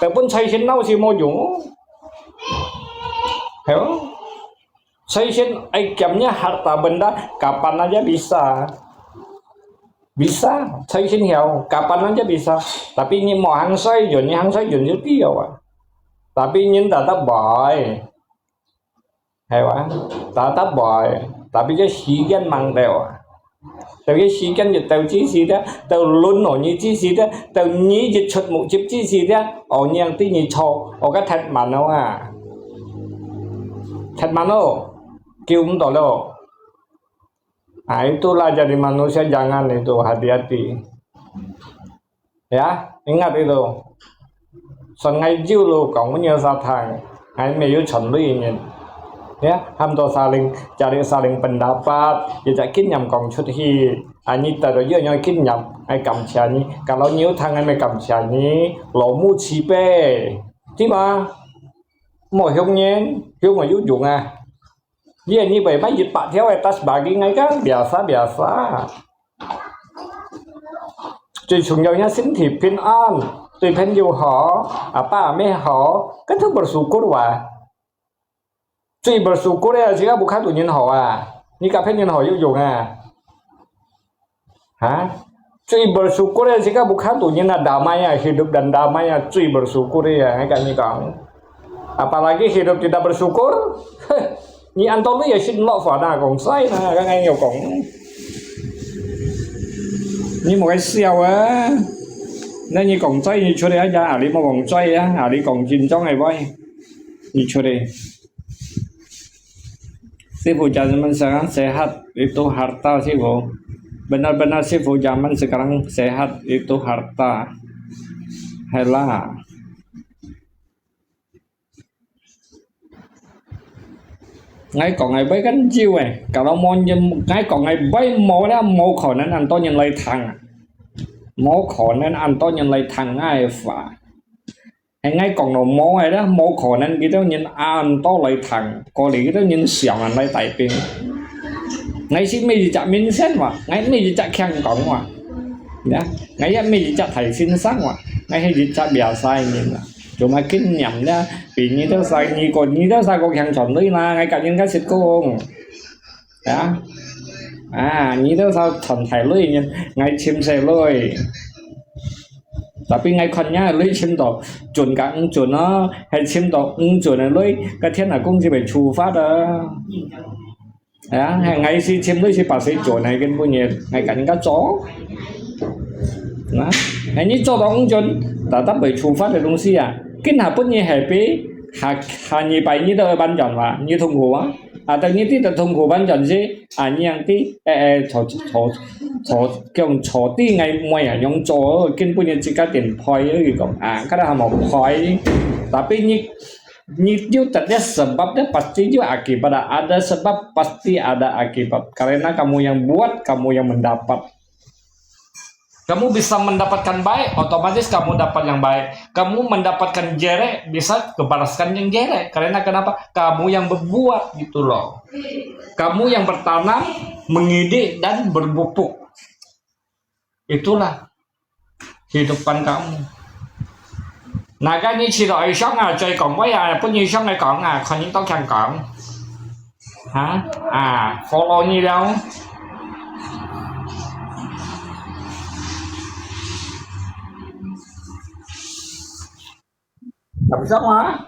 但分財神惱是無用哦。係哦，財神愛撿你harta benda，kapan aja bisa。Bisa，財神曉，kapan aja bisa。Tapi你無行衰運，你行衰運就對了啊。Tapi人tetap會。 係哇，tetap會，tapi這時間吂到啊。到這時間就到之時咧，到輪到你之時咧，到你一出目汁之時咧，哦，你樣對你錯，哦，該忒慢了啊。忒慢了，救毋到了。啊，itulah jadi manusia，jangan itu，hati-hati。 Ya，ingat itu。Son ngai jiu lo kong menyesatkan，ngai沒有傳累人。Ya，喊到saling，jadi saling pendapat，一隻經驗講出去。啊，你得到有樣經驗，ngai感謝你。Kalau你有聽，ngai乜感謝你。老母慈悲，對嗎？莫凶人，凶人有用啊。 你你會買一百條个tas bagi，ngai講biasa biasa。最重要个身體平安，對朋友好，阿爸阿姆好，該都bersyukur哇。最bersyukur个，自家屋下肚人好啊，你甲別人好有用啊？ Ha？Cuy bersyukur ya, jika bukan tu nyan damai ya, hidup dan damai ya, cuy bersyukur ya, kan你講。Apalagi hidup tidak bersyukur，你恁多鐳也信落凡啊，講衰啦，剛剛有講。你莫笑啊，那你講衰，你出來啊，你莫講衰啊，你講真正个話，你出來。 Sifu zaman sekarang sehat itu harta, Sifu. Benar-benar Sifu zaman sekarang sehat itu harta. Hela. Ngai kong ngai bai kan jiu eh. Kalau mau ngai kong ngai bai mau lah mau kau nan anto nyen lai thang. Mau kau nan anto nyen lai thang ngai fa. Hay ngai kong no mo ai lah, mo khả năng kito nyen an to lai thang, ko li kito nyen siang an lai tai ping. Ngai si mi ji chak min sen wa, ngai mi ji chak khiang kong wa. Ya, ngai ya mi ji chak thai sin sang wa, ngai he ji chak bia sai nyen wa. Cuma kin nyam ya, pi ni to sai ni ko, ni to sai ko khiang chon lui na, ngai ka nyen ka sit kong. Ya. À, nyi tao sao chọn thải lui nyen, ngai chim se lui. Tapi ngai khon nya lui chim to, chun ka ng chun no, hay chim to ng chun lui, ka thiên là cũng chỉ phải chu phát đó. Ya, hay ngai si chim lui si pa si chun hay kin bu nyen, ngai ka nyen ka cho. Na, hay nyi cho to ng chun, ta ta phải chu phát cái东西à. Kin ha pun nyi hay pi, ha, ha nyi pai nyi tao ban chọn wa, nyi thung hu wa. À, tao nyi ti tao thung hu ban chọn si, à, nyi yang ti, eh, eh, cho, cho, cho, kiong cho ti ngai muai à, yong cho, kin bu nyen chỉ ka tiền phoi, yu kong, à, ka da ha mo phoi. Tapi nyi, nyi yu ta dia sebab dia pasti yu akibat, ada sebab pasti ada akibat. Karena kamu yang buat, kamu yang mendapat. Kamu bisa mendapatkan baik, otomatis kamu dapat yang baik. Kamu mendapatkan jelek, bisa kebalaskan yang jelek. Karena kenapa? Kamu yang berbuat gitu loh. Kamu yang bertanam, mengidik, dan berpupuk. Itulah kehidupan kamu. 那个你去到哀傷啊，再講話啊，本哀傷來講啊，看你到強講。哈？啊，follow你了。Làm sao mà?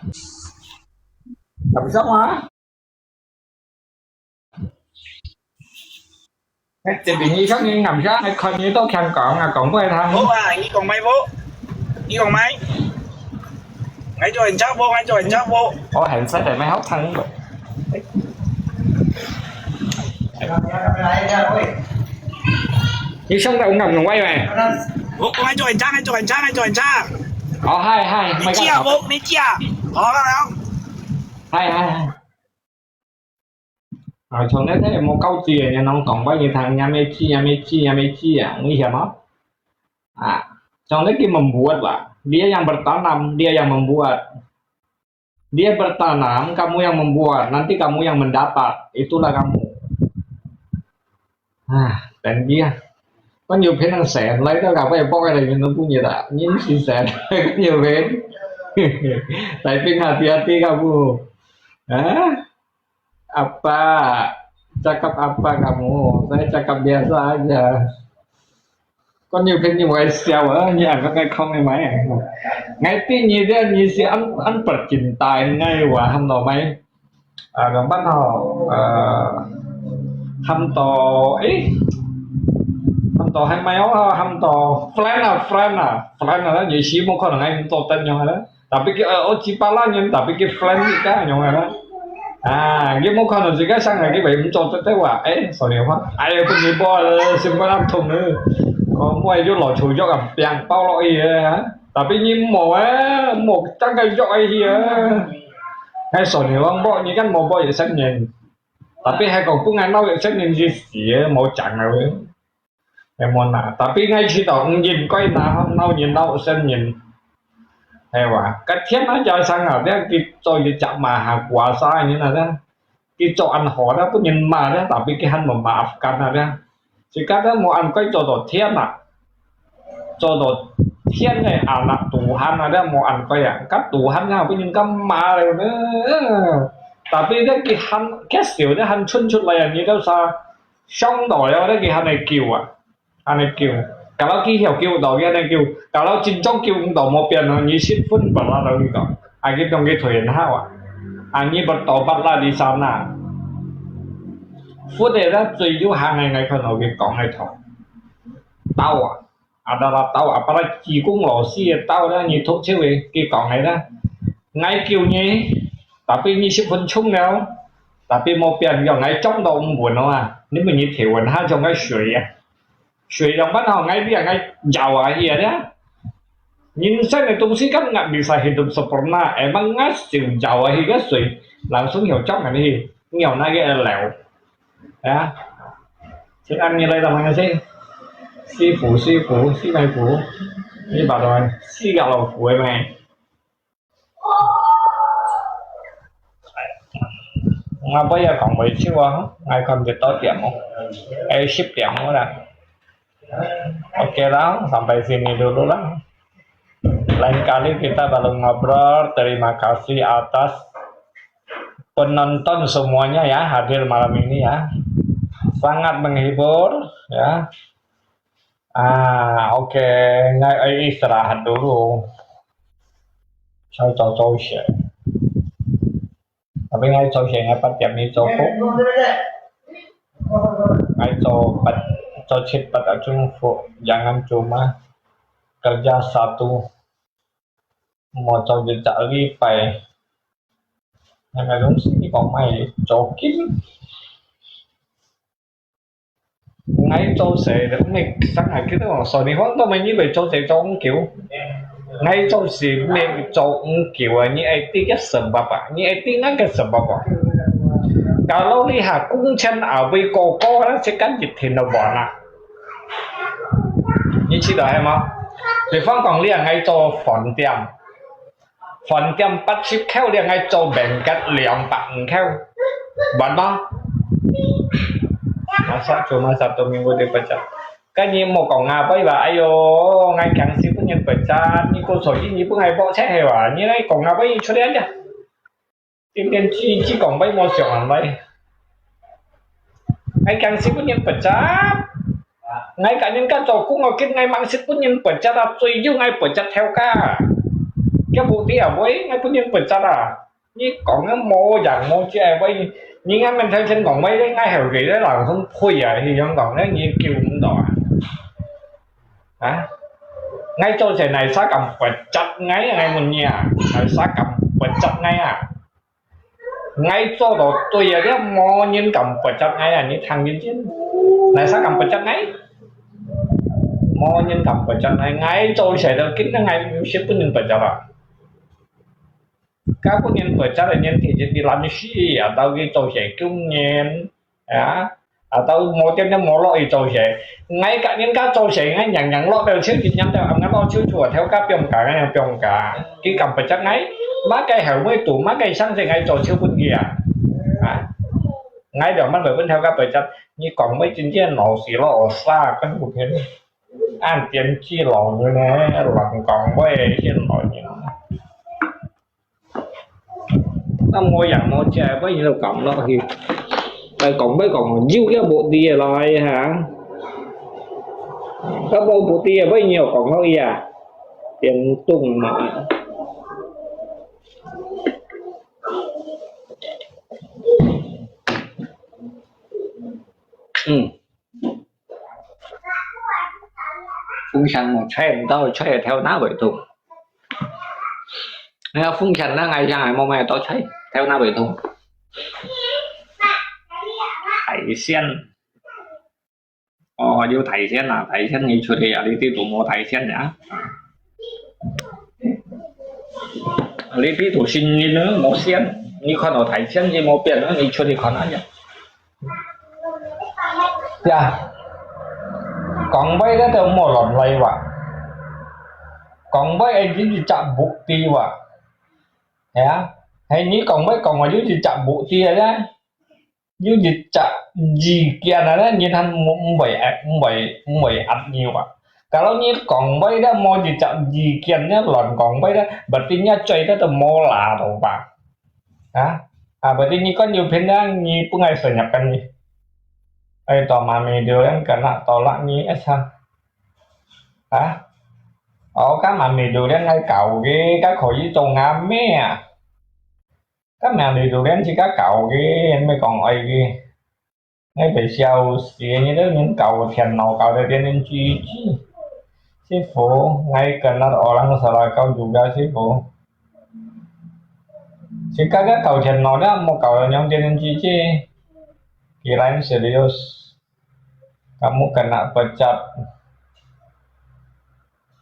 Làm sao mà? 哎，這邊醫生，你暗下還看你到香港啊，講過他。好啊，你講咩好？你講咩？𠊎做人家好，𠊎做人家好。我很sad的，沒好聽的。醫生在講咩話？我講𠊎做人家，𠊎做人家，𠊎做人家。哦，嗨嗨，你知啊，我你知啊。好，好，好。嗨嗨嗨。 啊，從來都無教子个，人講話你聽，也沒知，也沒知，也沒知啊，危險哦。啊，從來佢membuat啊，dia yang bertanam, dia yang membuat. Dia bertanam, kamu yang membuat, nanti kamu yang mendapat, itulah kamu. Ah, dan dia. Kan nhiều phên năng sẻn, lấy đó gặp phải bóc cái này nó cũng như là, nhưng chỉ sẻn, kan nhiều phên. Tại phên hati-hati kamu. Hah? Apa? Cakap apa kamu? Saya cakap biasa aja. Kan nhiều phên như vậy siêu á, như ăn các cái không này mày. Ngay tin như thế, như si ăn, ăn bật chỉnh tài ngay và hâm nọ mày. À, gần bắt hò, à, hâm tò, ý, hâm tò hai mày ó, hâm tò friend à, friend à, friend à, đó, như si một con ngay hâm tò tên nhau đó. Tapi cái, ờ, ô, chỉ ba la nhân, tapi cái friend cái cá nhau đó. À, cái một con là gì cái sang là cái vậy hâm tò tên tên wa, eh, sao nhiều quá. Ai, tôi như bao, ờ, xin bao năm thùng nữa. Có mua ai vô lò chủ dọc à, biang bao lọ ý, hả? Tapi nyi mò á, mò chắc cái dọc ai hi á. Ngay sổ này lăng bọ, nyi căn mò bọ vậy sắp nhìn. Tapi hai cậu cũng ngay nâu vậy sắp nhìn gì xỉa, mò chẳng nào vậy. Em mò nà. Tapi ngay chỉ tỏ nhìn coi nà, nâu nhìn nâu sắp nhìn. Hay wa, cái thiệt nó cho sang nào thế, cái cho cái chặt mà hà quả sai như nào thế. Ki cho ăn hổ đó, bố nhìn mà đó, tapi ki hăn mà mà Afghan đó. Chỉ cắt đó, mô ăn cái cho tổ thiên à. Cho tổ thiên này, à, là tù hăn à, đó, mô ăn cái à. Cắt tù hăn à, bố nhìn cắt mà rồi nữa. Tapi đó, ki hăn, cái xỉu đó, hăn chun chut lại à, như đó sao? Sống đỏ đó, ki hăn này kiều à. Anh ấy kêu, kalau ki hiểu kêu đó, anh ấy kêu, kalau chính trong kêu cũng đó một遍rồi, như xin phun bật ra đâu đi đó. Anh ấy trong cái thời hiện hảo à. Anh ấy bật tỏ bật ra đi sao nè. Phút này đó, tùy dụ hàng ngày ngày phần nào việc có ngày thôi. Tao à, à đó là tao à, bắt đầu chỉ cũng lò xì tao đó, như thuốc chịu ấy, cái có ngày đó. Ngày kêu như, tapi như xin phun chung nào, tapi một遍 rồi ngày trong đó cũng buồn nó à, nếu mình như thiếu hụt ha trong cái suy à. Suy lòng bắt họ ngay bây giờ ngay giàu ở here đó. Nhìn xem này tung sĩ cắt ngặt bị sai hidup sempurna, emang ngay siêu giàu ở here suy, langsung hiểu trong này đi, nhiều na cái lẻo. Ya. Xin ăn như đây là mang xin. Sư phụ, sư phụ, sư mai phụ. Đi bảo rồi, sư gạo lầu phụ em này. Ngapa ya kong bai siwa, ngai kon ke to tiang mo. Eh, sip tiang mo lah. Oke lah, sampai sini dulu lah. Lain kali kita baru ngobrol. Terima kasih atas penonton semuanya ya, hadir malam ini ya. Sangat menghibur ya. À, ok, ngai ơi istirahat dulu. Sao cho cho sẽ. Tapi ngai cho sẽ ngai pat tiap ni cho ko. Ngai cho pat, cho chit pat ở chung phủ, jangan cuma kerja satu. Mau cho je cak li pai. Ngai mai dong si ko mai cho kin. Ngai cho sẽ được mẹ sáng ngày kia đó, sau này hoang tao mày như vậy cho sẽ cho ông kiểu. Ngai cho sẽ mẹ cho ông kiểu à, như ai tí cái sầm bập à, như ai tí ngăn cái sầm bập à. Kalau đi hà cũng chân à, với cô cô đó sẽ cắn dịch thì nó bỏ nè. 你知道係無？比方講，你係愛做飯店，飯店八十箍，你係愛做面額兩百五箍，完無？Masa cuma satu minggu dipecat. Kan你莫講啊，不然話，哎喲，𠊎驚死分人pecat，你過所以你本來博出去哇，你來講啊，不然出來啊。 天天只只講話無想人話。𠊎驚死分人pecat，𠊎甲人家做工，𠊎見𠊎吂識分人pecat啊，最終𠊎pecat頭家。佢無知啊，喂，𠊎分人pecat啊！你講个無影無跡个話，你，你恁樣頭先講話咧，𠊎後期咧人生呸啊，係樣講咧，你救毋到啊！ 啊？𠊎做事哪儕敢pecat𠊎？𠊎問你啊，哪儕敢pecat𠊎啊？𠊎做到對啊，這無人敢pecat𠊎啊！你聽認真，哪儕敢pecat𠊎？無人敢pecat𠊎，𠊎做事都緊，𠊎毋識分人pecat啊！該分人pecat个人，其實你懶尸啊，到佢做事救人。 啊，啊，都無點點無落去做事。𠊎甲人家做事，𠊎樣樣落到手，一樣到暗晡落手，厝頭家放假，𠊎樣放假。佢敢pecat𠊎？麼个後尾堵，麼个生事，𠊎做手分佢啊？啊，𠊎兩萬來分頭家pecat，你講話真正老死老沙，跟不偏。按點子老人呢，亂講話，現老人。 啊無影無跡，分人都講落去。來講，愛講，有个無知个來哈。啊無無知个，分人又講落去啊。顛倒嘛。嗯。 風扇無吹毋到，吹頭那位痛。哎呀，風扇那𠊎想還無買到吹，頭那位痛。大仙。哦，有大仙啊，大仙你出去啊，你知都無大仙啊？你知都新人啊，無仙，你看到大仙你無變啊，你出去看啊呀。 呀，講話个都莫亂來話，講話个有一隻目的話，係啊，係你講話講話有一隻目的个咧，有一隻意見个咧，你還毋毋會毋會毋會壓你話。Kalau你講話咧無一隻意見咧，亂講話咧，berarti你嘴个都無罅到吧？ 啊，啊，berarti你kan有病啊，你本來生日kan你。Ai to mami durian kena tolak你一下。啊，哦，該mami durian愛教个，該可以做阿姆啊。該mami durian自家教个，毋係講愛个。 𠊎會笑死，你這人搞電腦搞到天天吱吱。師傅，𠊎kenal orang Serakau juga，師傅。自家个搞電腦了，莫搞到樣天天吱吱。Kirain serius. Kamu kena pecat.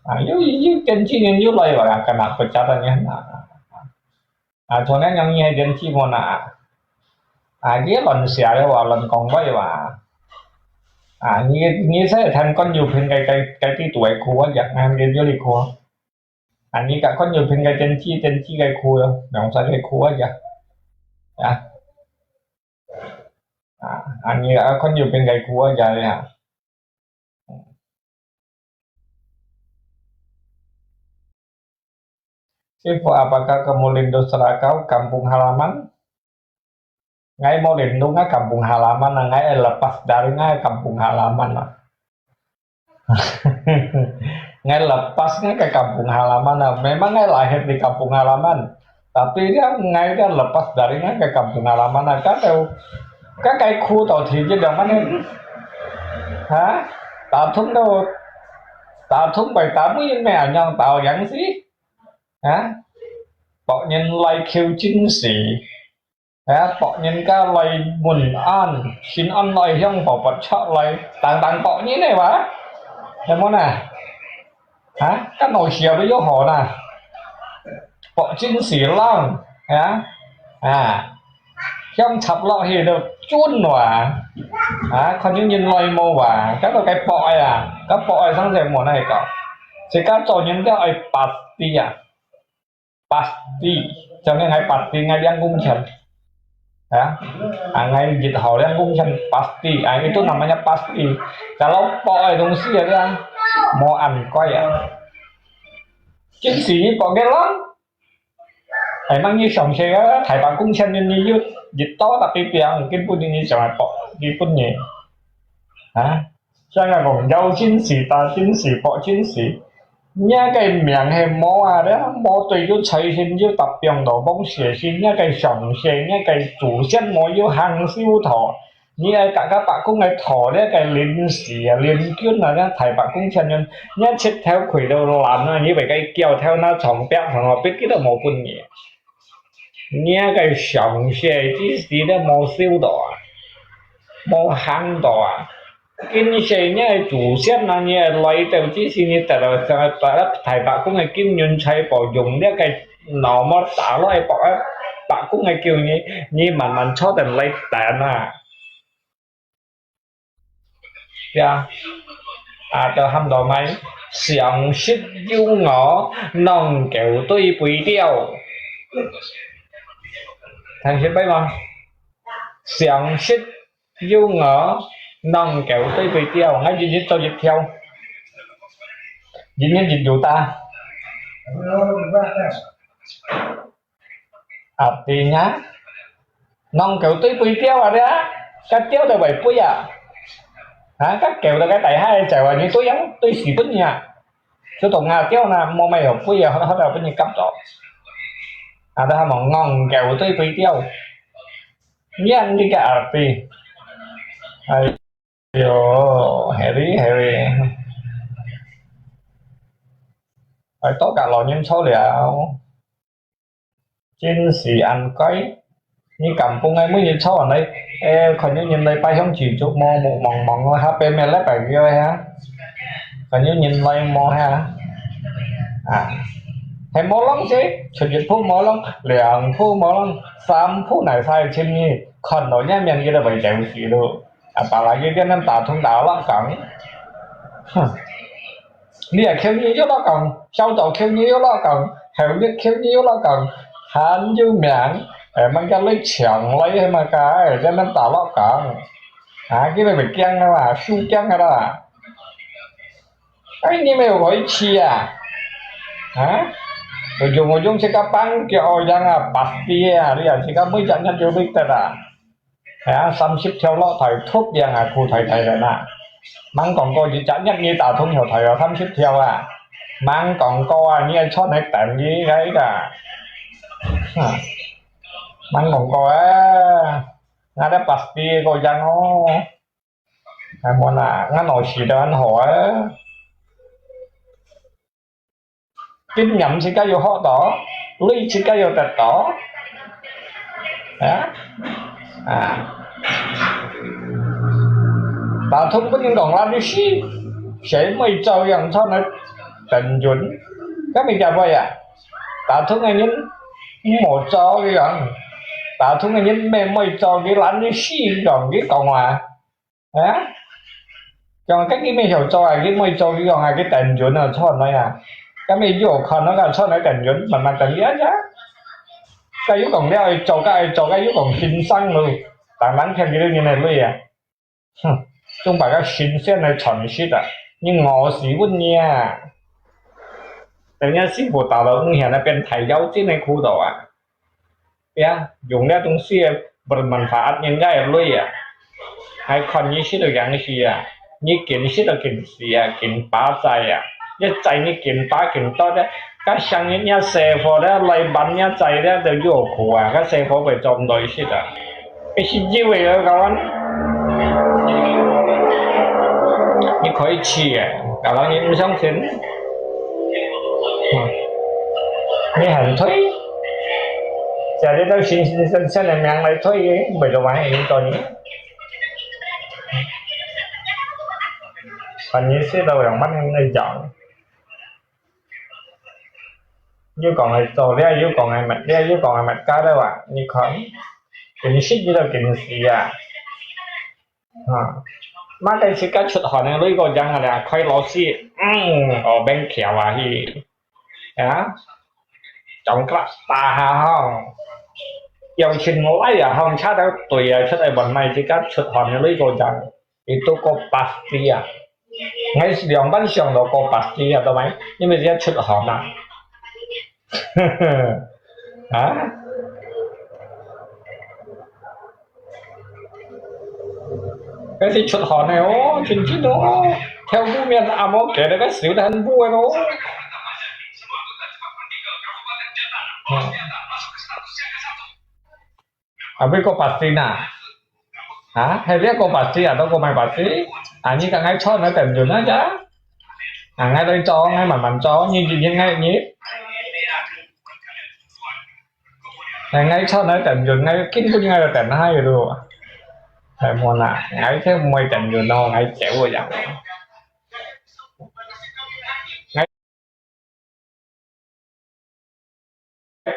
Ah，又又天津人又來了，kena pecat啊你啊。 啊，像恁樣你還真寂寞哪？啊，你亂寫个話，亂講話个話。啊，你你使聽看有病个个个地都會哭啊，若人个有你哭。啊，你甲看有病个天氣天氣个哭咯，兩三个哭啊，啊。啊，啊，你啊看有病个哭啊，呀。 Sifu, apakah kamu rindu Serakau, kampung halaman? Ngai mau rindu ngai kampung halaman, ngai lepas dari ngai kampung halaman lah. Ngai lepas ngai ke kampung halaman lah. Memang ngai lahir di kampung halaman. Tapi dia ngai dia lepas dari ngai ke kampung halaman lah. Kan tau, kan kai khu tau thi je dong mana? Ha? Tatum tau, tatum bai tamu yin me anyang tau yang si? Ha? Tok nyen lai kiu jin si. 啊，別人家來問安，先安來向婆婆出來，等等別人个話，有無呢？啊，該老師都有好呢，博真是冷，啊，啊，向插落去都準話，啊，看有人來無啊？該到該博愛啊，該博愛上前無哪个講。自家做人都愛pasti啊，pasti，像你愛pasti，愛領工錢。啊，啊，愛日後領工錢pasti，啊，itu namanya pasti。Kalau博愛東西啊，無恁該啊。真係博个咯。 哎，吂你詳細个，大把工錢你有一到tapi piang，根本你想愛博，根本你，啊，像个講要真實，打真實，博真實，若个命係無啊，了無對有財神有搭放到，無邪神，若个上世，若个祖先無有行修道， 你愛大家伯公个頭，這个鄰舍啊、鄰居啊，這大伯公前人，若膝頭跪到爛啊，你為个腳頭那長壁上哦，必佢都無分你。你个上世之時都無修道啊，無行道啊。今世你个祖先啊，你个來到之時，你得到，得到大伯公个金銀財寶，用這个腦膜打落去，伯，伯公个叫你，你慢慢坐等來等啊。 呀，啊，都喊到咩？常識有我，啷狗對飛鳥。聽識明無？常識有我，啷狗對飛鳥。𠊎日日做一條，日日日有打。 啊，對呀，啷狗對飛鳥啊，對啊，該鳥都會飛啊。啊，該狗到該大海走啊，你對啊，對死分你啊。就當啊鳥呢，無咩有飛啊，好，好到分你夾到。啊，都喊啷狗對飛鳥。你啊，你个啊，對。哎喲，係哩，係哩。哎，多甲老人坐了。 真係恁該，你敢講𠊎每日坐恁來，誒，看有人來拜香燭燭無，目望望哦，下擺咩禮拜幾个啊？看有人來無啊？啊，係無浪勢，出一步無浪，兩步無浪，三步乃晒尋你，看到若面佢都會走死咯。啊，把佢點點打通打落講，哼。 你啊，口語又落講，小組口語又落講，口語口語又落講，還有名，誒，麼个來搶來，麼个，誒，在那打落講。啊，佢兜會驚个嘛，輸驚个啦。哎，你沒有回去啊？啊？我用，我用這個板叫樣啊，pasti啊，你啊，這個每隻人就會得啊。 係啊，三十條落台，突然啊，苦台大人啊。吂講過一隻月你打通後台有三十條啊。吂講過啊，你愛坐來等佢个个。哈，吂講過啊，𠊎這pasti个樣哦。哎，無啦，𠊎老師都很好啊。 經驗自家有學到，鐳自家有得到。啊？啊。打通分人講，懶得死，誰會照樣坐來等準？該麼个會啊？打通个人無照樣，打通个人乜會照佢懶得死樣佢講話。 啊？講該佢乜曉做啊，佢毋會做，佢講啊，佢等準啊，坐來啊。該乜有看啊，坐來等準，慢慢等佢啊。該又講了，愛做，該愛做，該又講輕鬆咯。當然聽佢兜人个鐳啊。哼，總把該新鮮个傳說啊，你餓死分你啊！等下師傅打到五險那邊，太妖精个苦惱啊！ 呀，用這東西bermanfaat人家个鐳啊，還看你食到樣式啊，你緊食到緊死啊，緊巴災啊，一災你緊巴緊多咧，該像你若細伙咧，來辦若災咧，就有苦啊，該細伙會做毋到食啊。一時機會啊，kawan，你可以去啊，kalau你毋相信。 你還退？借這兜新新鮮鮮个命來退个，毋會做壞事个。看你食到樣般个樣。又講愛做了，又講愛乜了，又講愛乜个了啊！你看，緊食你都緊死啊！啊，麼个自家出汗个，你个樣啊，開螺絲，嗯，哦，免橋啊去，啊，掌glass打下吼，邀請來啊，吼，車到對啊，出來問買自家出汗个，你个樣，itu kopas dia。𠊎兩萬想到kopas dia，對無？因為自家出汗啊。啊？ 該係出汗个哦，真真哦，跳舞面啊，無見到个手很舞个咯。嗯。啊，尾个巴士啊？啊，係這个巴士啊，都个買巴士？啊，你講愛坐那等陣啊，呀？啊，𠊎來坐，𠊎慢慢坐，你你你𠊎你。 哎，𠊎坐來等陣，𠊎根本𠊎就等下去咯。哎，無啦，𠊎就毋會等陣咯，𠊎走个樣。𠊎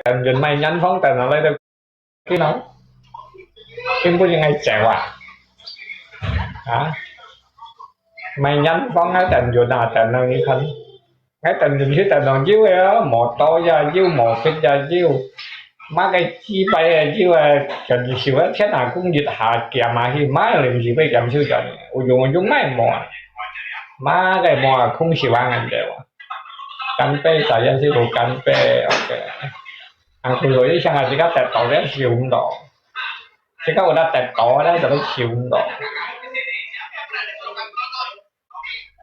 等陣買煙風等下來就去咯，根本𠊎走啊。啊？買煙風啊，等陣啊，等下你看。 𠊎等陣去等到有个啊，無刀也有，無筆也有，麼个紙牌也有啊，全部收啊，天下工一下減啊去，買零食費減少咗呢，有用有用買無啊，麼个無啊，空手啊，恁樣啊。乾杯，大家是有乾杯，OK。啊，所以想啊，自家得到了收毋到，自家有得得到，咱就收毋到。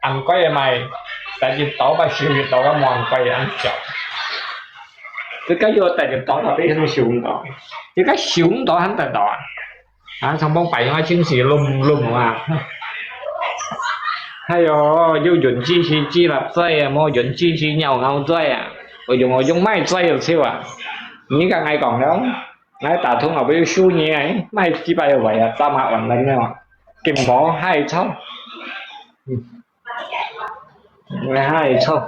恁貴个買，但係刀把收一刀个無恁貴恁少。這个有但係刀把被人收毋到，這个收毋到還得到啊？啊，上班擺下真是攏攏啊！哎喲，有人支持支啦嘴啊，無人支持咬咬嘴啊，我用我用買嘴就笑啊！你講愛講了。 來打通啊，不要輸你啊，買幾百个位啊，打麻煩人了，金毛害臭，嗯，害臭。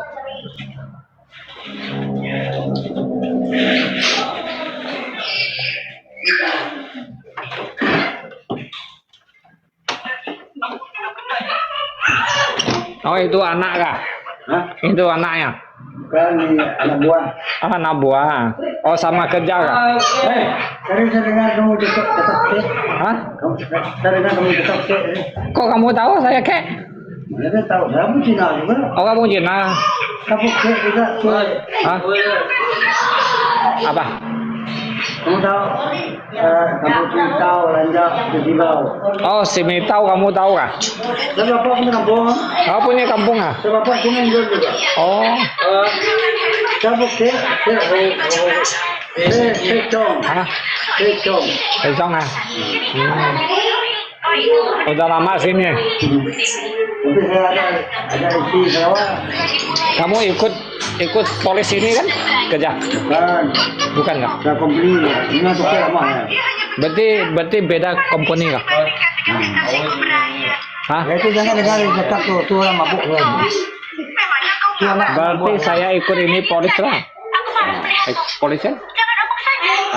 Oh, itu anak kah? Hah? Itu anaknya? Bukan, ini anak buah. Ah, anak buah. Oh, sama kerja kah? Eh, tadi saya dengar kamu cakap, cakap kek. Hah? Kamu cakap, saya dengar kamu cakap kek, eh. Kok kamu tahu saya kek? Saya tahu, saya pun Cina juga. Oh, kamu Cina? Kamu kek juga, kek. Hah? Apa? Kamu tahu? Eh, kampung Singkau, Lanjak, Singkau. Oh, Simitau kamu tahu kah? Saya bapak punya kampung. Oh, punya kampung ah? Saya bapak sini juga. Oh. Eh, saya bukit, saya, saya, saya Cong. Hah? Saya Cong. Saya Cong ah? Hmm. Udah lama sini? Tapi saya ada, ada isi Sarawak. Kamu ikut Ikut polis ini kan kerja? Bukan. Bukan kah? Dah company lah. Ini tukar lama ya. Berarti, berarti beda company kah? Hmm. Hah? Ya, itu jangan dengar dia cakap tu. Tu orang mabuk tu. Tu anak. Berarti saya ikut ini polis lah. Eh, polis kan?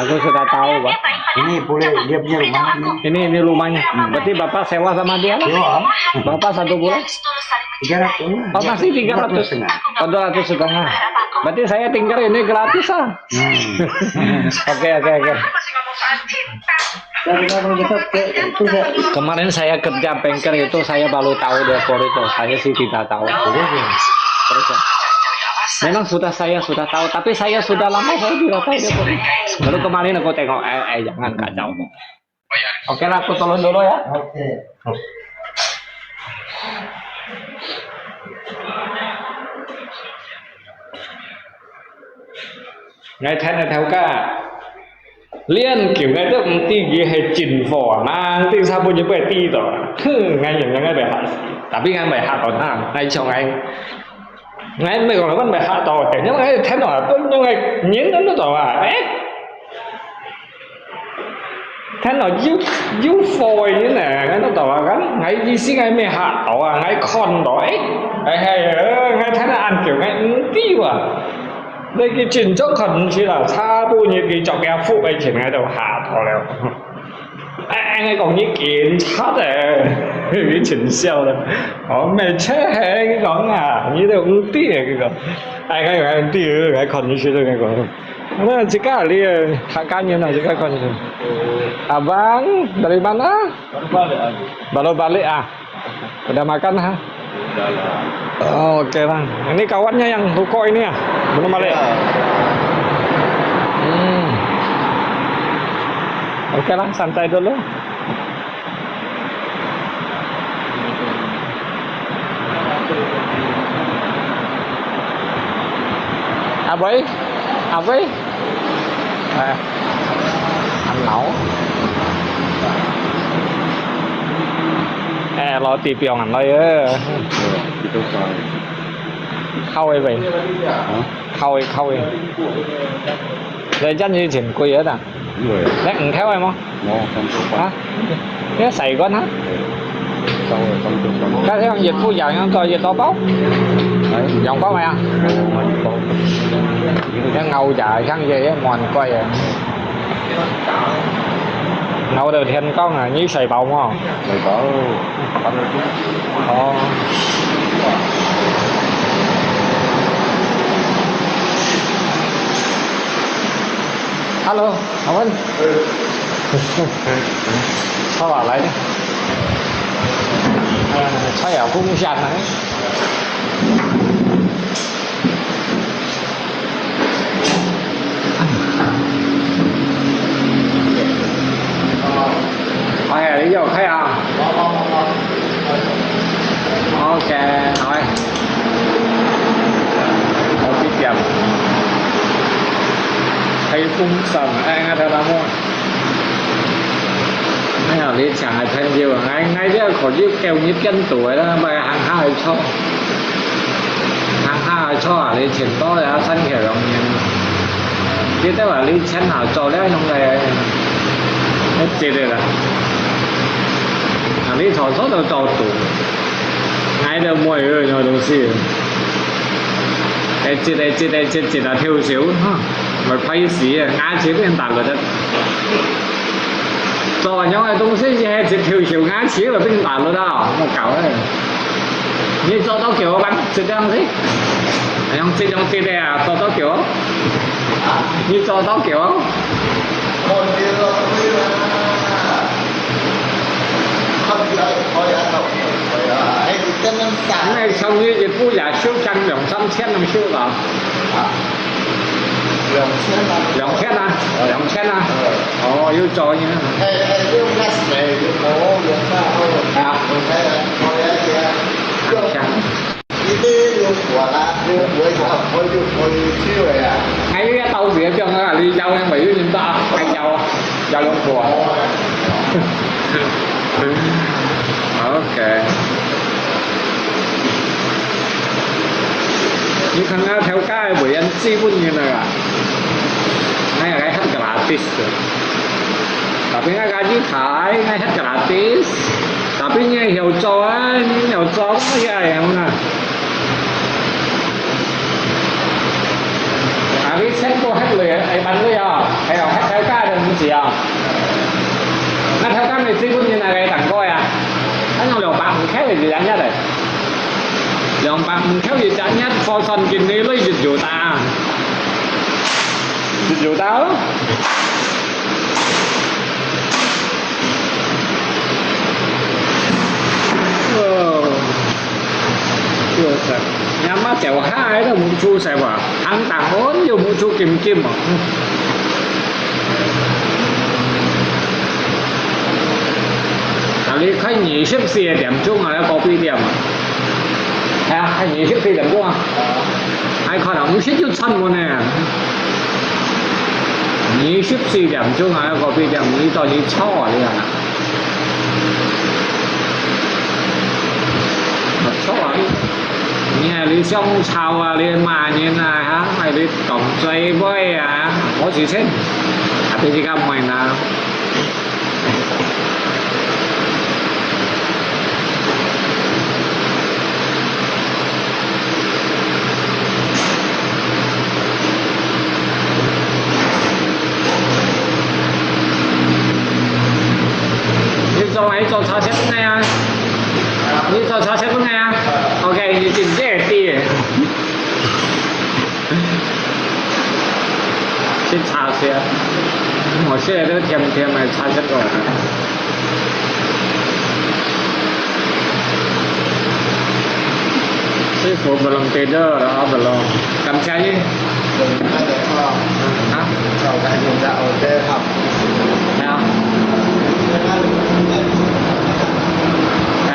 Aku sudah tahu, Pak. Ini boleh, dia punya rumah ini. Ini, ini rumahnya. Hmm. Berarti Bapak sewa sama dia lah? Sewa. Bapak satu bulan? Tiga ratus. Oh, masih tiga ratus. Tiga ratus setengah. Oh, dua ratus setengah. Berarti saya tinggal ini gratis ah. Hmm. Oke, oke, oke. Saya dengar kamu cakap, kayak itu saya. Kemarin saya kerja bengkel itu, saya baru tahu dia polis itu. Saya sih tidak tahu. Terus ya. Terus ya. Memang sudah, saya sudah tahu, tapi saya sudah lama saya tidak tahu dia polis. Baru kemarin aku tengok, eh, eh, jangan kacau. Oke lah, aku turun dulu ya. Oke. Ngai than ngai thau ka. Lian kiu ngai tu mesti dia hai jin fo, mang ting sa pun dia boleh ti tu. Huh, ngai yang ngai bai hak. Tapi ngai bai hak kau na, ngai chong ngai. Ngai mai kong lawan bai hak tau, teng ngai than tau, pun ngai nyin tu tau ah. Eh. Than tau you you for nyin nè, ngai tu tau ah kan. Ngai isi ngai mai hak tau ah, ngai kon tau eh. Ai hai, ngai than an kiu ngai nti wa. Ngai ki chin chok kon chi la, cha tu nyi ki chok ya fu ai chin ngai tu hak tau leo. 哎，哎，講你警察的，你真笑了。哦，沒車嘿，你講啊，你都毋知啊，佢講。哎，哎，哎，毋知，哎，看你識得，佢講。那自家你，客家人啊，自家看你識。Abang, dari mana? Baru balik, ah. Udah makan, ha? Udah lah. Oh, oke lah. Ini kawannya yang ruko ini ya? Belum balik? Iya. Hmm. Oke lah, santai dulu. Aboy? Aboy? Eh, ăn lẩu. Eh, roti piong ăn loi, eh. Khâu ấy vậy. Hả? Khâu ấy, khâu ấy. Rồi chắc như chuyện quỷ hết à? Đúng rồi. Đấy, ăn khâu ấy mà. Nó không có. Hả? Cái sảy con hả? Sau rồi không được không. Cái thấy không, dịch Phú Giang nó cho dịch tao bao. Đấy. Giọng có mày à? Không có bao. Cái ngầu chả sang về mòn quay à. Ngầu đầu tiên con à, như sảy bao mà. Sảy bao. Ồ. Hello, Awan. Sao lại đấy? À, sao ở cũng sạt này. Ôi, đi vô khai à? Ok, thôi. Có tiết kiệm. Thấy phun sần, anh ăn theo lắm không? Ai ya，你請个朋友，𠊎，𠊎這可以叫你變多啦，毋係行下去坐。行下去坐啊，你請多呀，三條龍人。你都話你請下做了用个，一直个啦。啊，你坐坐都坐到，𠊎都無有那東西。一直个，一直个，一直个，偷笑，哈，會拍死啊，牙齒變大个。 做恁樣个東西，係一條小牙齒就變大了啦，莫搞咧。你做到幾多萬？這樣子，用這種這個啊，做到幾多？你做到幾多？那像你一步也修成兩三千能修吧？ 兩千啊。兩千啊？兩千啊？哦，有做呢。哎，哎，有乜事，有無，有乜好？啊。哎，哎，哎，哎，有，一定有火啦，有火就，火就，火就去了呀。還有一道子也叫啊，你要那沒有人打，還要，要用火。OK。 你看啊，頭家个會員資本人啊，哎呀，該很gratis个。Tapi該个一台，該很gratis。Tapi你曉做啊，你曉做，哎呀，哎呀，啊。Tapi全部很累，哎，蠻累啊，還有還頭家个東西啊。那頭家个資本人啊，該當高呀，那用兩百五開个就人家的。 兩百五條一隻月，貨算緊你累一有打，一有打哦。哦，就是，你阿媽掉下來都無出息哇，行打穩又無出金金哦。啊，你開二十四个點鐘啊，該咖啡店啊。 係啊，係二十四點鐘啊。還可能五十就出門呢。二十四點鐘啊，該咖啡店，你到底坐啊，你啊？坐啊，你，你啊，你想吵啊，你罵人啊，哈，還你當嘴巴啊，無事情，啊，你自家問啊。買一組茶色个啊？你做茶色个啊？OK，你真正知个。食茶色，我食个都甜甜个茶色个。師傅，belum tidur，啊，belum。感謝你。 啊？啊？啊？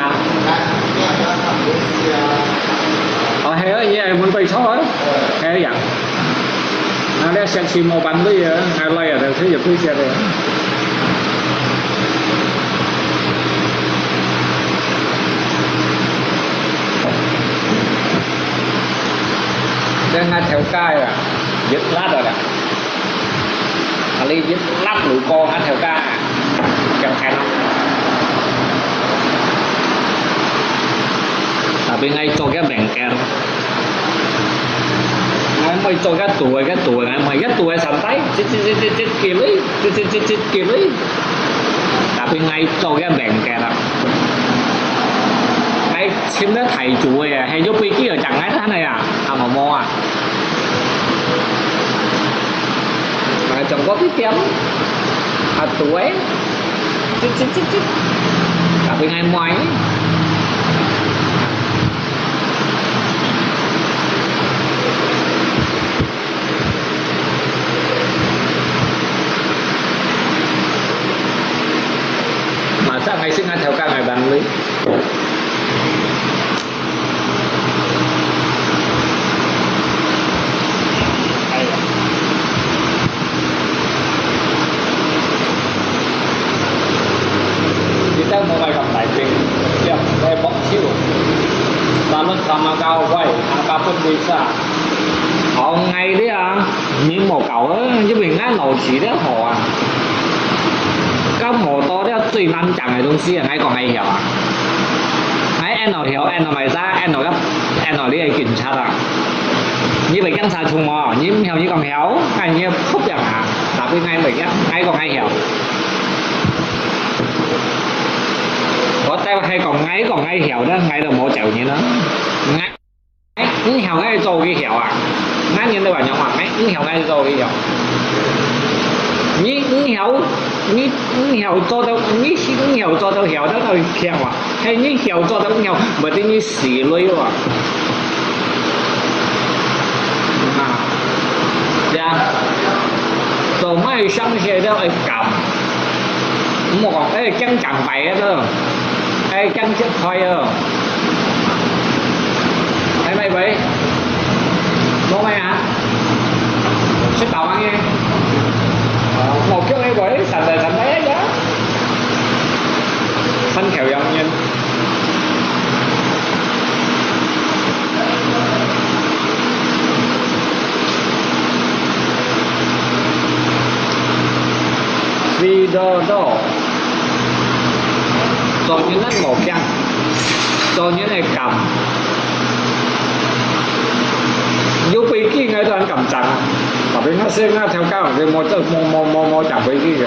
哦，係啊，你係問對錯啊？係啊。那你食是無辦法啊，𠊎來啊，就係有對食个。 這𠊎頭家啊，一辣个啦。啊，你一辣如果𠊎頭家，強強咯。Tapi𠊎做个明顯，𠊎毋會做个大个，个大个，𠊎毋會个大个上底，一、一、一、一、一級哩，一、一、一、一級哩。Tapi𠊎做个明顯啊。𠊎 尋到大組个，係有飛機个，正𠊎看个啊，還無無啊。啊，中國啲店，啊，對，即即即即，tapi𠊎買。Masa𠊎識𠊎頭家𠊎banding。 你兜無買咁大隻，要買薄條。Lalu sama kau, why? Apapun bisa. 好，𠊎這啊，你無搞啊，因為𠊎腦子這好啊。搞無到這最難講个東西，𠊎講𠊎曉啊。𠊎按到曉，按到買啥，按到个，按到你个警察啊。你會警察出無？你毋曉你講曉，該你撲病啊！Tapi𠊎會曉，𠊎講𠊎曉。我兜係講𠊎講𠊎曉，但𠊎都無招人啊。𠊎 哎，你曉𠊎做佢曉啊？𠊎人都話仰話，哎，你曉𠊎做佢曉。你，你曉，你，你曉做到，你，你曉做到曉，到到強哇？嘿，你曉做到曉，毋係你死累哇？啊，對啊，做麼个上學都愛講，毋好講，哎，講講白个都。 哎，講食菜哦。哎，買杯。無買啊？食飽吂个？哦，無叫你買，散仔散仔呀。三條洋面。 Free Dodo，做人个無驚，做人个敢。有飛機𠊎都還敢爭啊！Tapi𠊎識𠊎頭家，𠊎無做，無，無，無，無搶飛機个。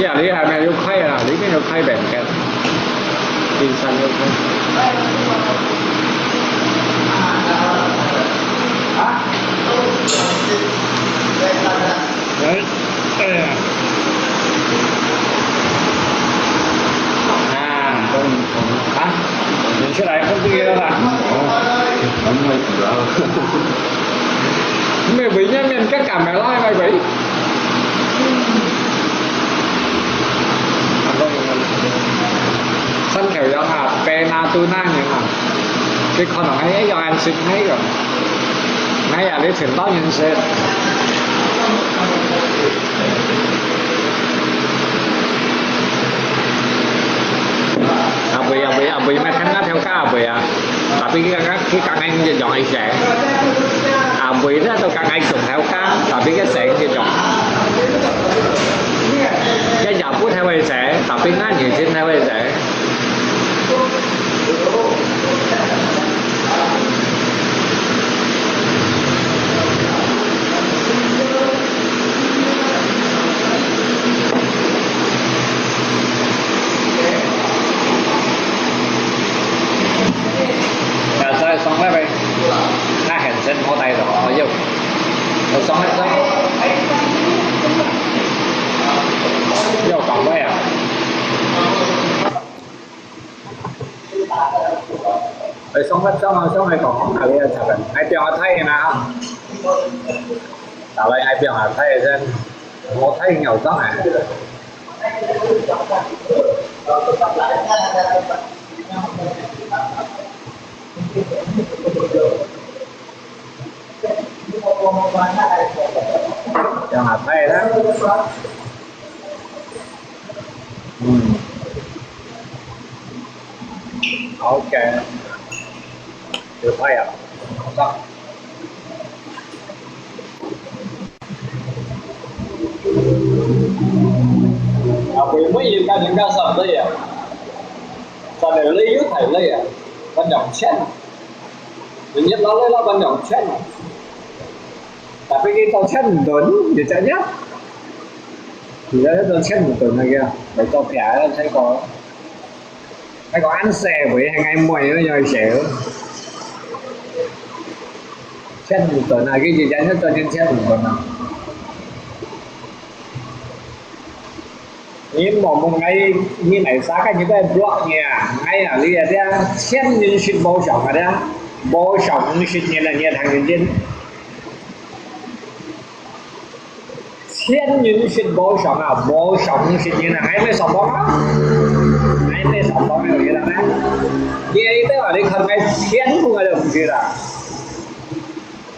呀，你還沒有開啊，你沒有開門个，冰箱有開。啊？哎，哎呀。啊，啊，你出來看這個啦。哦，很美啊。 你咪會一面个敢个啦，咪會。三條洋啊，白拿都那人啊，佢可能係一樣顏色，係一樣。哎呀，你全當然識。 阿伯，阿伯，阿伯，莫聽𠊎頭家阿伯啊！Tapi佢講，佢講𠊎一樣个聲。阿伯咧都講𠊎同頭家，tapi佢聲一樣。佢也毋係會聲，tapi𠊎也真係會聲。我上一张。要讲咩啊？我上一张啊，上一讲哪里啊？下边，还变我睇啊。打来还变我睇先，我睇有张啊。让我睇啦。嗯。OK。有睇啊。好。啊，佢每日跟人家上累啊，上累又大累啊，分两千。 人家老累老板两千啊，tapi佢做千五顿，你知呀？你知做千五顿那个，来做平啊，才个，才个安息，会还爱买那样少。千五顿啊，佢一日要赚千五顿啊。 你莫问𠊎，你哪儕个，你个blog呢？𠊎啊，你啊，这千人食無常啊，这無常五十年了，你也聽認真。千人食無常啊，無常五十年啊，𠊎毋上當啊，𠊎毋上當个，你知道嗎？你一定啊，你看𠊎千步𠊎都毋去啦。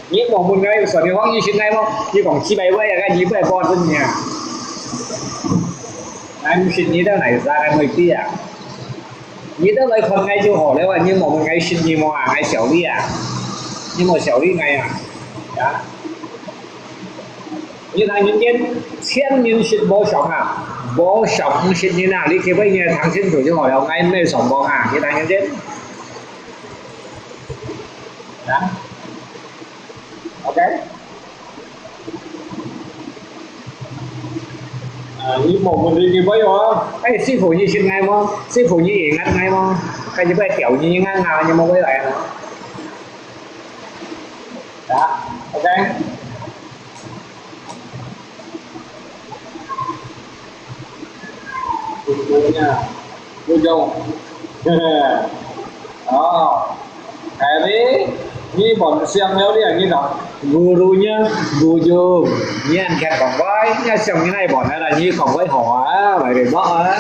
你莫問𠊎，上面講你信𠊎無？你講幾百位啊，該二百八十年啊。𠊎毋信你兜哪儕，𠊎毋會知啊。你兜來看𠊎就好了啊，你莫問𠊎信你無啊，𠊎笑你啊。你莫笑你𠊎啊。啊？你聽認真，千人食無常啊，無常五十年啊，你去買你聽清楚就好了，𠊎毋會上當啊，你聽認真。 啊？OK？啊，你莫問你个朋友啊，哎，師傅你信𠊎無？師傅你會應𠊎無？該你不要屌你應𠊎啊，你莫回來啊。啊，OK？ Bujung. Oh. Hari ni bon siang liao liang ni dong. Gurunya bujung. Nyan khen kong wai, nya siang ni nai bon, ala ni kong wai ho a, wai de ba a.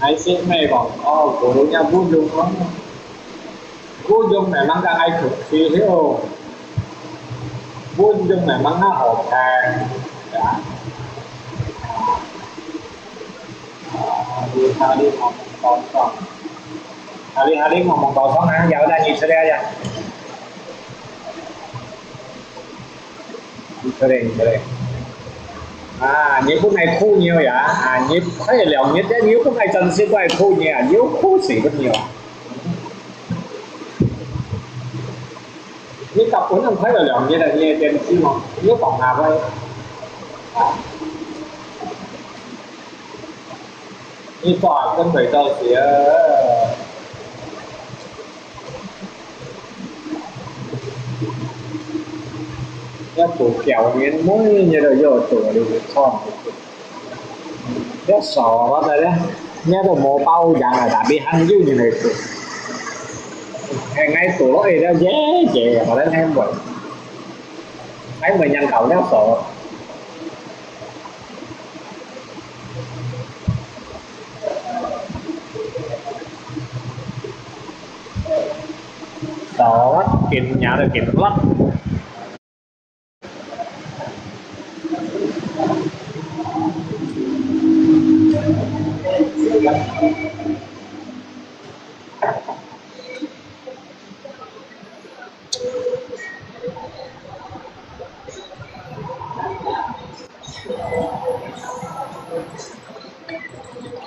Ai sik mai kong, oh, gurunya bujung kong. Bujung memang ka ai kuk si hiu. Bujung memang na ho kai. Ya. Hari-hari ngomong kosong. Hari-hari ngomong kosong, ah, ya udah, ni sudah ya. Keren, keren. Ah, 你本來苦肉呀，啊，你快樂，你，你本來真係怪苦肉啊，有苦死不了。你根本就快樂了，你的，你的電視嘛，你講哪位？啊，你把跟回到時啊。 一做教練，每日都要做，你會創。一傻，我覺得，你都無包養啊，tapi還有人來做。哎，𠊎做落去了，耶耶，我來聽問，還問人搞一傻。 Sawat, kin nya to kin lak.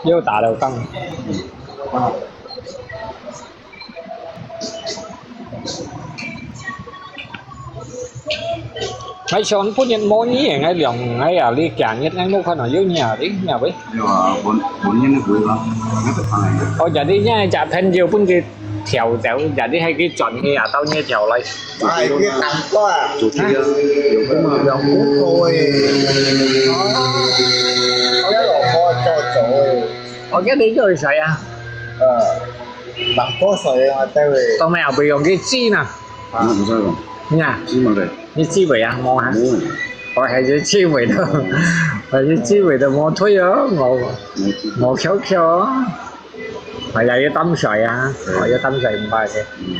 又打了杠。𠊎想本日無你，𠊎兩，𠊎也哩假日，𠊎無看到有你啊，你，你啊喂。有啊，本，本日你會嗎？那个看来的。哦，jadi你只朋友分佢調走，jadi係佢轉去啊，到你調來。哎，佢打過啊。做這个，有空啊。有空可以。哦，我老婆做走诶。我跟你做誰啊？呃，打过谁啊？对喂。當然也不用去記呢。啊，你知道吗？你啊，記嘛的。你記尾啊，無啊？嗯。我還是記尾的，我是記尾的，無退哦，我，我記。我翹翹哦。哎呀，要淡水啊，嗯。我要淡水五百去。嗯。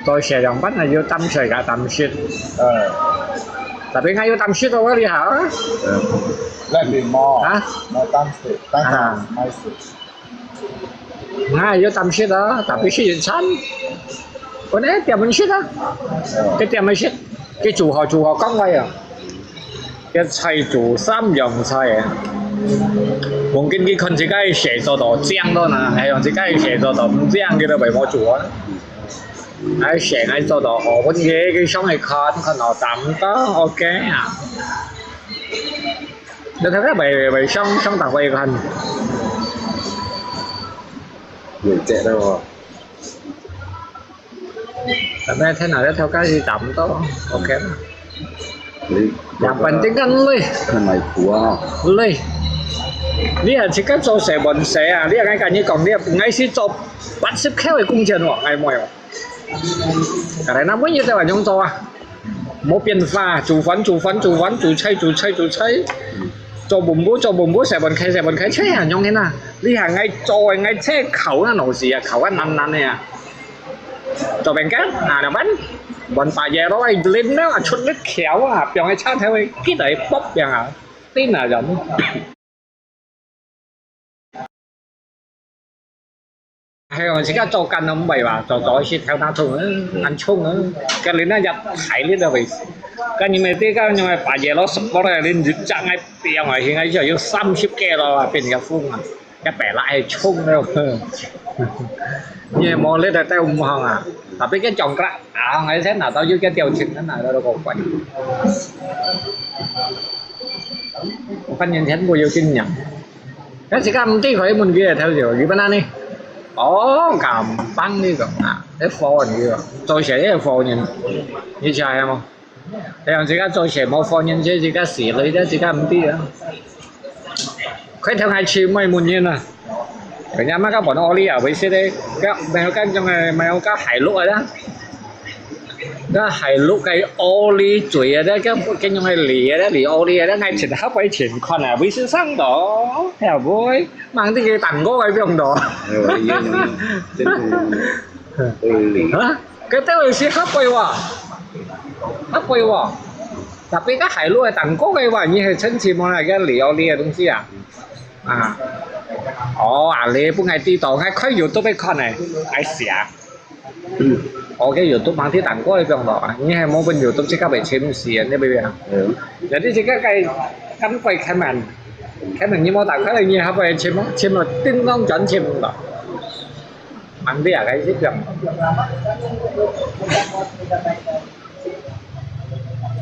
多謝兩班啊，要淡水个淡水。嗯。Tapi ngayon淡水到哪裡好啊？嗯。那邊嘛。啊？那淡水，淡水，啊。淡水。 啊，有淡水啊，tapi食一餐。我呢，點樣食啊？佢點樣食？佢煮好煮好講話啊。佢菜煮三樣菜啊。Mungkin佢看自家个事做到靚到呢，還用自家个事做到毋靚，佢都袂無煮啊。還成日做到好，分佢，佢想去看，看到淡到，OK啊。 你頭家會，會想，想打過去看。有隻了哦。但係聽下你頭家係差毋多，OK啦。你，兩班定緊累。看來苦啊。累。你啊，自家做事問事啊，你啊，𠊎跟你講，你啊，𠊎係做八十K个工錢哦，𠊎無哦。 Karena每日都係恁樣做啊，無變化，煮飯煮飯煮飯，煮菜煮菜煮菜，做bumbu做bumbu，洗碗㧡洗碗㧡，就恁樣个啦。你還愛做，愛切口啊，老師啊，口啊難難个啊。做邊間啊，老闆，碗把嘢攞來拎了啊，出力橋啊，放喺叉頭位，記得卜樣啊，叮啊人。 係哦，自家做工都毋會話，做做事頭那痛啊，恁重啊，該你那隻大力个位置，該你咪對該你咪把嘢攞十個來，你就將來變啊，現在就有三十個了啊，變成風啊，該白拉還重了，你也無力个帶毋好啊，tapi該獎个啊，還係拿到有個表情，拿到個關。我看年前我有經驗。 該自家毋知可以問佢个頭就，佢問哪呢？哦，gampang呢個啊，該貨人呢個，做事个貨人，你知係無？係啊，自家做事無貨人，自家死了，自家毋知啊。佢頭愛去問問人啊，人家麼个問我哩啊，為啥个？該，沒有該種个，沒有該海陸个啦。 該海陸个oli嘴啊，該，該，該種个梨啊，該梨oli啊，該𠊎前下擺前看啊，會使上到，係啊，會，吂知佢蛋糕个放到。哎，我的天啊，真的，oli。啊？該到底係下擺哇？下擺哇？Tapi該海陸个蛋糕个話，你係真正無那個梨oli个東西啊？啊。哦，啊，你分𠊎知道，𠊎開YouTube看个，哎呀。 OK，YouTube吂知蛋糕个放到啊，你還無分YouTube自家會尋死啊，你明白啊？嗯。Jadi自家該，趕快開門，開門你無打開，你還會尋啊，尋了叮當轉尋毋到。吂知啊，該係這樣。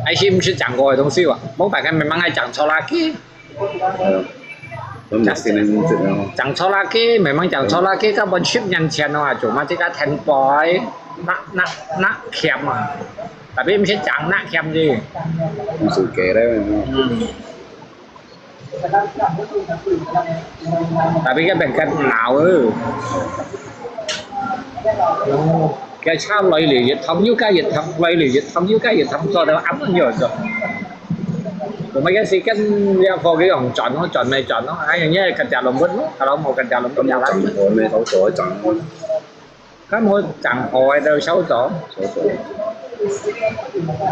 還係毋識講過个東西哇，無辦法，慢慢來講出來去。 嗯，都毋識呢，毋識呢。講錯啦，佢，memang講錯啦，佢，根本十年前哦，cuma自家聽背，那，那，那欠啊。Tapi毋識講那欠啫。毋識計咧。嗯。Tapi佢變个鬧哦。哦。 該車來了一趟，又該一趟，來了一趟，又該一趟，做到暗晡夜做。我們該時間這貨佢用轉咯，轉咪轉咯，哎呀，你係跟條龍骨咯，kalau無跟條龍骨就難。正好咩，到做一陣。該無正好个就少做。少做。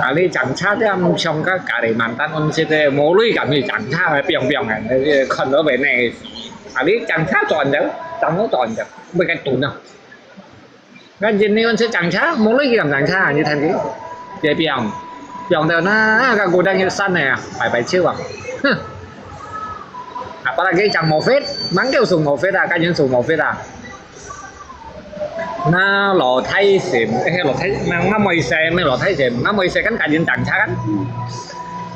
啊，你正車店像該Kalimantan安息个，無鐳咁去正車个，biang biang个，你看到未呢？啊，你正車轉走，正好轉走，毋係該斷啊。 Kan jin ni on se chang cha, mului kiam chang cha, ni than ki. Ye piang. Piang teo na, ka gudang ye san ne, pai pai chiu ang. Huh. Apalagi chang mofit, mang kêu sung mofit à, ka jin sung mofit à. 那老太先，哎，老太，那，那妹婿，那老太先，那妹婿跟家人打架kan。嗯。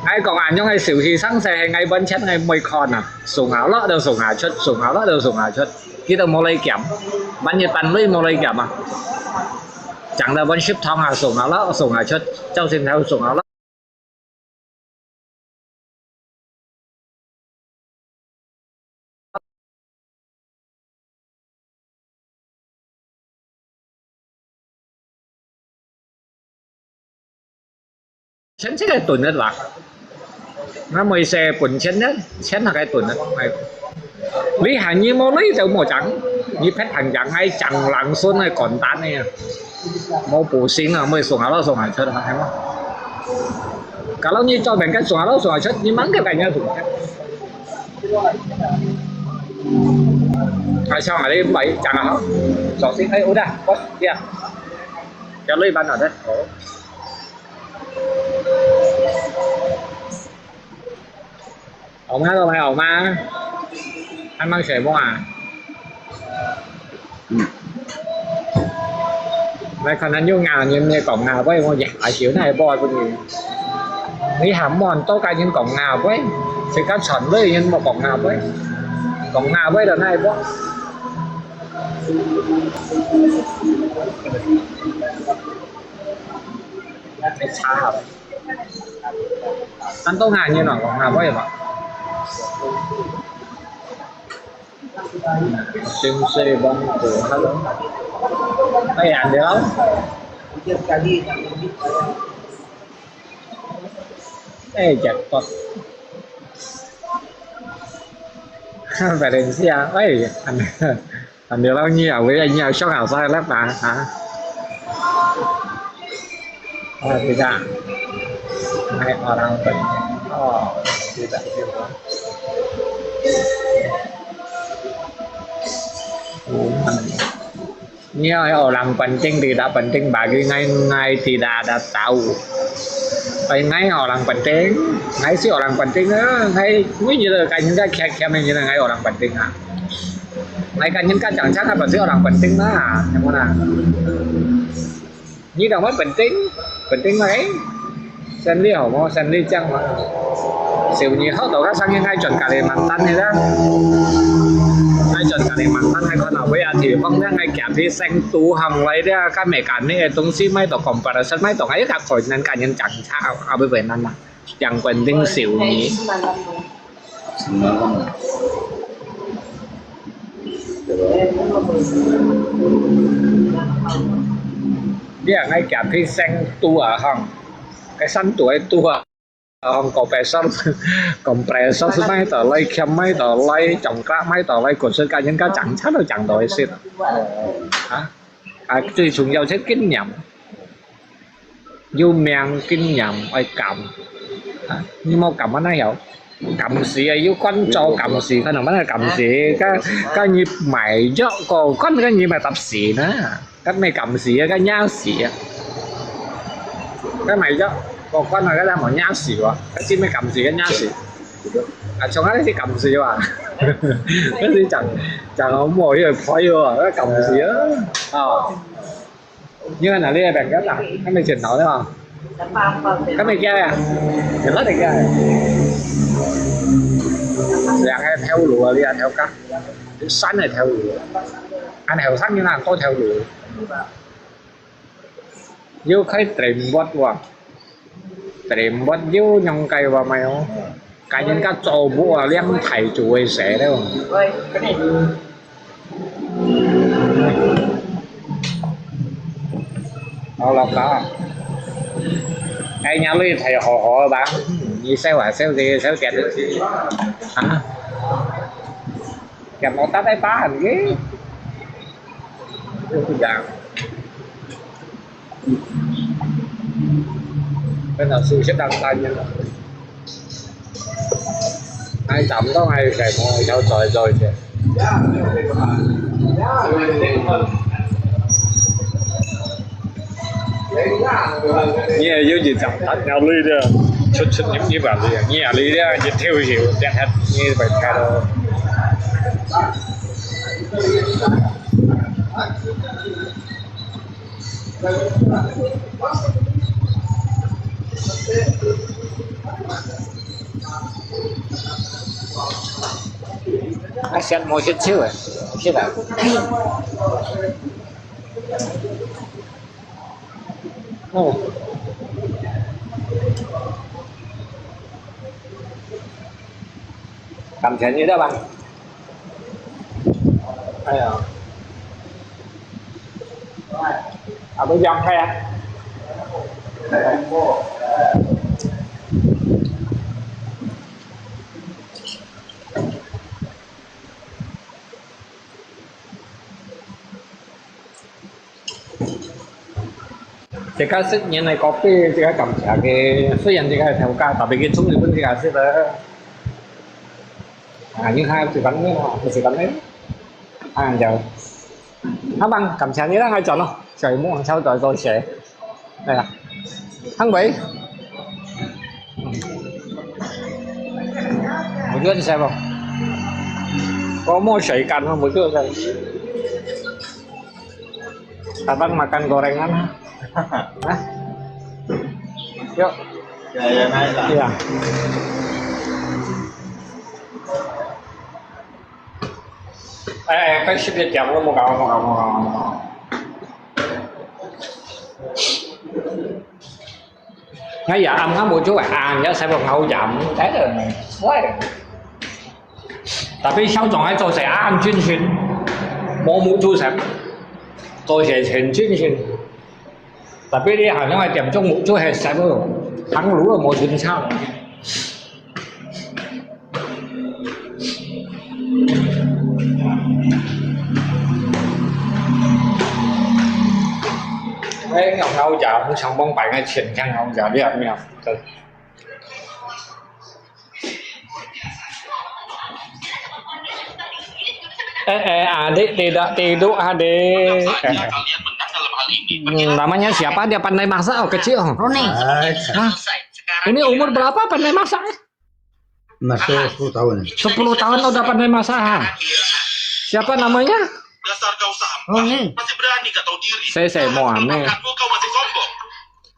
𠊎講恁樣个小學生仔，係𠊎完全係毋會看啊，送下落就送下出，送下落就送下出，佢都無來檢，半日半夜無來檢啊，講到半食堂啊，送下落，送下出，朝晨頭送下落。 錢自家囤个啦。那妹婿分錢呢，錢那个囤个。哎，你喊你無鐳就無獎，你別喊獎，哎，獎人孫个簡單个呀。無補習啊，無送下落送下出啊，係無？Kalau你做明个送下落送下出，你吂个人家做。 啊，像啊，你買獎啊，小心，哎，有的，我，呀，有鐳粄啊，這，哦。好嗎？都買好嗎？還吂睡目啊？嗯。 來看下有牙人个講牙話，我也係有那一波个。你還無多个人講牙話，自家傳來人無講牙話，講牙話就那一波。太差了。恁多牙人哦，講牙話嘛。 Sim say bang ko, hello. Ay, ano? Ay, jackpot. Valencia, ay, ano? Ano lang niya, wala niya, siya nga sa left, ha? Ah, tidak. Hai orang pen-, oh, tidak, tidak. Ini hai orang penting, tidak penting bagi ngai, ngai tidak ada tahu. Ai, ngai orang penting, ngai si orang penting, eh, ngai, ngai như là cái những cái kia kia mình như là ngai orang penting à. Ngai kan nhân ka chang chang ka pasti orang penting na, yang mana? Ni dong mai penting, penting mai. Sen li hao mo, sen li chang ma. Siu ni hao to ka sang yang ngai chọn Kalimantan ni da. Ngai chọn Kalimantan ngai kon na wei a ti phong da ngai kia pi seng tu hang wei da ka me kan ni e tong si mai to comparison mai to ngai ka koi nan ka nhân chang chang a wei wei nan na. Yang penting siu ni. Dia ngai kia pi seng tu a hang. Cái sân tu ai tu a hang compressor, compressor si mai to lai kiam mai to lai chong krak mai to lai kunsut ka nhân ka chang chang to chang to ai sit. Ha? Cái最重要係kinh nghiệm. 有名經驗愛減。啊，你無減，麼个曉？減時啊，有關做減時，可能麼个減時，該，該你買藥个，關該你買搭時呢？該買減時啊，該壓時啊。該買藥个，關啊，該無壓時喎，該只買減時，該壓時。啊，從哪裡減時哇？該是講，講好無，有點快哦，該減時啊，啊。 你看哪裡个病人啊？還沒剪頭對吧？還沒剪啊？剪哪裡个？兩个頭路啊，你啊頭家，山个頭路啊，還後生人啊多頭路。又開電波哇！ Trimbat有yang kai wa mai o. Kayen ka cho bu a liang thai chu wei se leo. Ôi, cái này. Alo ka. Ai nya lui thai ho ho ba. Ni se wa se de se tiat. Ha. Kiam no ta tai pa han ge. Yang. Cái nào xui xếp đăng tay nha. Ai chậm đó ai kể mọi theo dõi rồi chứ. Nè, yêu gì chậm tắt nhau lui đi. Chút chút nhím nhím vào lui. Nè, lui đi, dịch theo hiểu, chẳng hết, như vậy cả rồi. 啊，先莫食酒啊，食啊。哦。感謝你了吧？哎呀，啊，都讲开啊。自家食人个kopi，自家感謝佢。雖然自家係頭家，tapi佢中意分自家食个。啊，你看，就咁樣咯，就咁樣。啊，就，好吧，感謝你啦，還轉咯，小姨母，超多多謝。哎呀，很貴。我覺得係無？我冇水乾咯，我覺得。Abang makan gorengan, ha? Hah? Yuk. Ya, ya, naik lah. Iya. Eh, eh, kan sedikit jam lu mau kawan, mau kawan, mau kawan. Ngay ya, am ngam mucu, am ya, saya mau ngau jam, saya dah, wah. Tapi 校長還做事恁盡心，無目珠食，做事盡盡心。Tapi你行上去店中目珠係食咯，行路都無順暢。哎，咬咬牙，上網擺个錢，咬咬牙，你也沒有。 Eh, eh, adik tidak tidur, adik. Eh, eh. Hmm, namanya siapa? Dia pandai masak, oh, kecil, oh. Roni. Hah? Ini umur berapa pandai masak, eh? Masuk sepuluh tahun. Sepuluh tahun udah pandai masak, ha? Siapa namanya? Roni. Saya, saya mau aneh.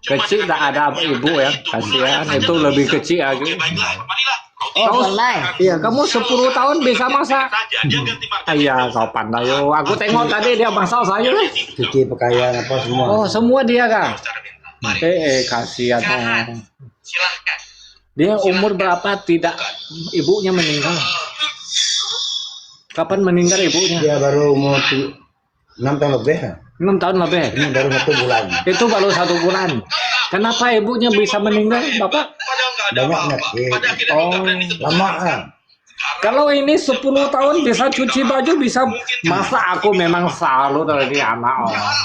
Kecil tak ada ibu ya, kasihan. Itu lebih kecil lagi. Oh, Soleh. Iya, kamu sepuluh tahun bisa masak. Iya, kau pandai yo. Aku tengok tadi dia masak sayur. Cuci pakaian apa semua. Oh, semua dia kah? Eh, eh, kasihan. Oh. Dia umur berapa tidak ibunya meninggal? Kapan meninggal ibunya? Dia baru umur tu- Enam tahun lebih, ya? Enam tahun lebih. Ini baru satu bulan. Itu baru satu bulan. Kenapa ibunya bisa meninggal, Bapak? Banyak penyakit. Oh. Lama, ah. Kalau ini sepuluh tahun bisa cuci baju, bisa masak, aku memang salut dari anak orang.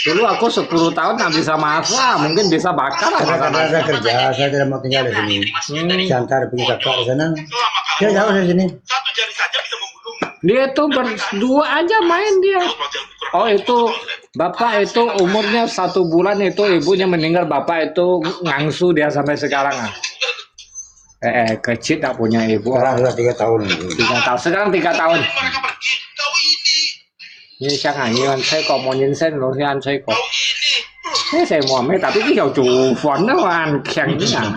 Dulu aku sepuluh tahun tak bisa masak, mungkin bisa bakar lah. Karena makanan. Ada kerja, saya tidak mau tinggal di sini. Hmm. Saya antar pergi kakak di sana. Dia jauh dari sini. Dia tuh berdua aja main dia. Oh, itu bapak itu umurnya satu bulan itu ibunya meninggal, bapak itu ngangsu dia sampai sekarang, ah. Eh, eh, kecil tak punya ibu. Sekarang sudah tiga tahun. Tiga tahun. Sekarang tiga tahun. 你想下，你按吹過，無人生路，你按吹過。你係無咩？Tapi佢有煮飯啊，還強啊！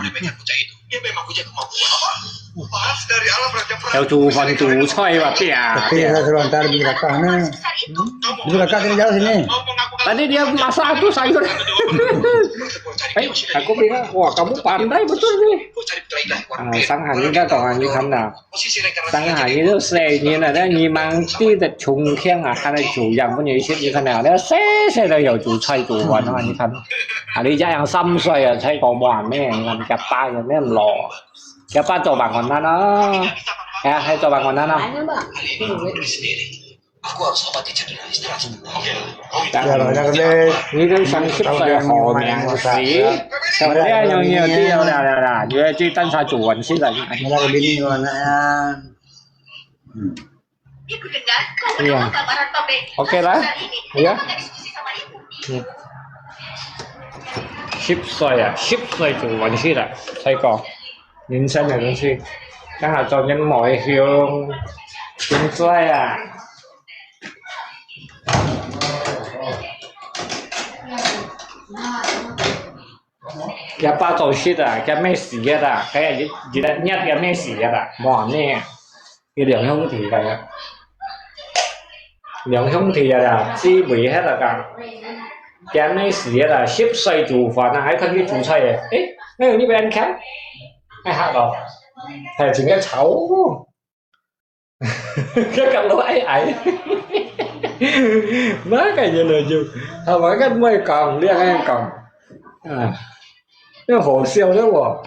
有煮飯煮菜哇，對啊。Tapi saya suruh antar di kakak sana. Di kakak kena jauh sini. Tadi dia masak tu sayur. Eh, aku bilang, wah, kamu pandai betul nih. Ah, 傷寒應該講啊，你看啦。 傷寒就細人啊，你，你吂知得重慶啊，佢个煮樣本有一些，你看啊，你細細个有煮菜煮飯啊，你看。啊，你這樣三歲啊，才講話咩？你看，佢爸有咩老啊？佢爸做飯還難啊？哎呀，還做飯還難啊？ Kalau nak kena 你都想食水河名死，就這樣樣啲有啦啦啦，你要知等下做運先啦。 Wala ka bini, wala na yan. Hmm. Iya. OK啦，係啊。嗯。十歲啊，十歲做運先啦，細個，人生个東西，等下做人無个用，真衰啊！佢爸做事啊，佢毋死个啦，佢一一日佢毋死个啦，無呢，佢兩兄弟个，兩兄弟个啦，姊妹个啦，佢毋死个啦，十歲煮飯啊，還看佢煮菜个，誒，哪有你邊看？哎，嚇到，還真个吵。佢講到矮矮，麼个原來就，係嘛？佢毋會講，你恁樣講，啊，你好笑个哦。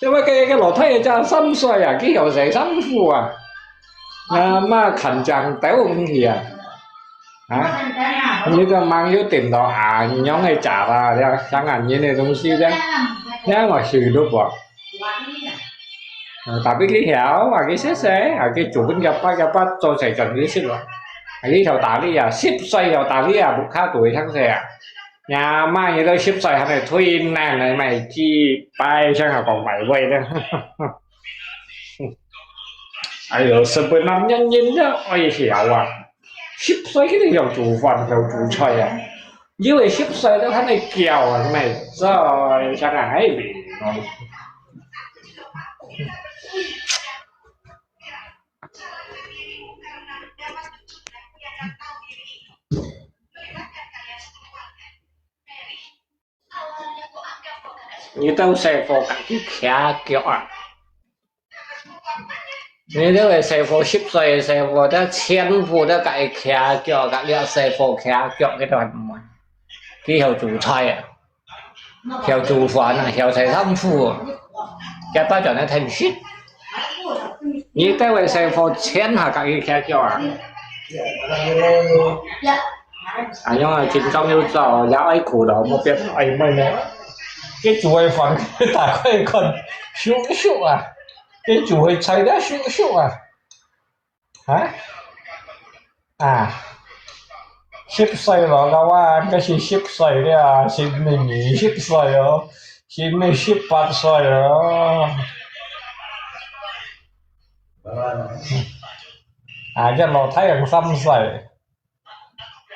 因為該个老太爺正三歲啊，佢曉洗衫褲啊，啊，麼看正兜毋去啊。 啊，你个網友點到啊，你用个假啦，這樣香港人的東西這樣，這樣我收入不？呃，tapi佢曉，啊，佢細細，啊，佢做分佢爸，佢爸做事轉佢食咯。啊，佢曉打理啊，十歲曉打理啊，屋下都會像細啊。呀，嘛，佢都十歲還係退難了，買幾擺，想要講買位的。哎喲，十分男人人家愛曉啊。 十歲佢就曉煮飯，曉煮菜啊。因為十歲都還在教啊，你們知道，想想還沒。你兜細伙自家擎腳啊！你兜个細伙，十歲个細伙，佢全部都自家擎腳，自家細伙擎腳，佢都還毋會。佢曉煮菜啊，曉煮飯啊，曉洗衫褲啊，佢爸轉來聽食。你兜个細伙全下自家擎腳啊！ 哎呀，緊張又燥，也愛哭了，莫變，哎，妹妹，佢煮个飯，打開看，咻咻啊，佢煮个菜，咻咻啊，啊，啊，十歲了，老啊，該係十歲了，係毋係二十歲哦，係毋係十八歲哦？啊，這老太陽三歲。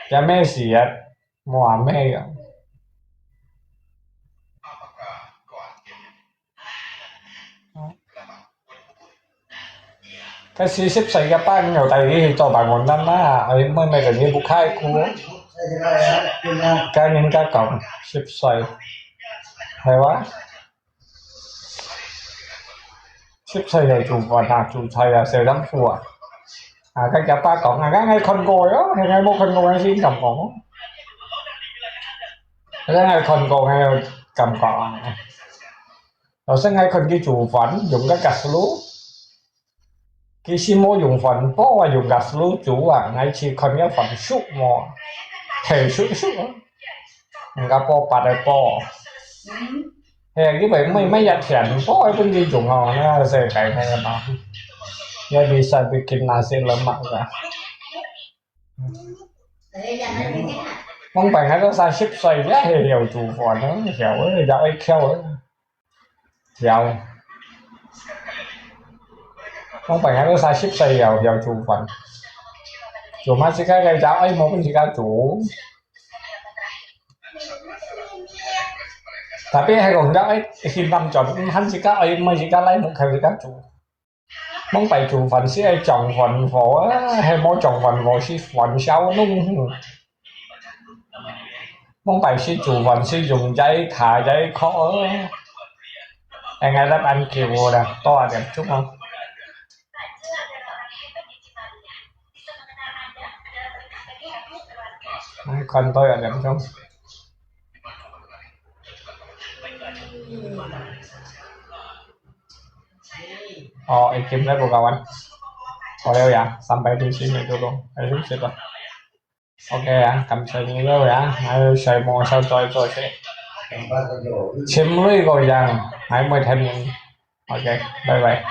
也毋死啊，無啊咩啊。該四十歲个朋友帶佢去做白雲南啊，哎，妹妹个你不開苦。該人家講十歲，係哇？ 十歲就煮飯啊，煮菜啊，洗衫褲啊。啊，該佢爸講啊，該𠊎看過喲，係𠊎無看過，𠊎先敢講。該𠊎看過，𠊎有感覺啊。老師，𠊎看佢煮飯，用个gas爐。佢係無用飯煲啊，用gas爐煮啊，𠊎去看佢飯熟無，係熟熟啊。人家煲白个煲。 係，佢會每，每一天，哦，分佢用哦，那世界那个嘛，也bisa bikin nasi lemak个。往擺𠊎都三十歲，也係曉煮飯啊，曉啊，也愛竅啊，曉。往擺𠊎都三十歲了，曉煮飯。做麼自家个也愛無分自家煮。 Tapi係講到愛去南轉，毋喊自家愛，毋係自家來，毋係自家煮。往擺煮飯係愛掌飯火啊，係無掌飯火係飯燒燶。往擺係煮飯係用這卡這殼啊。哎，𠊎來恁久啦，多少點鐘啊？ Ay, kuan to ya, jam song. Oh, ikim na po kawan. Oleo ya, sampai di sini dulu. Ayo, siapa? Oke ya, kamsahamnida ya. Ayo, saya mau saya coy coy sih. Chim lui ko yang, ay mo thêm. Oke, bye bye.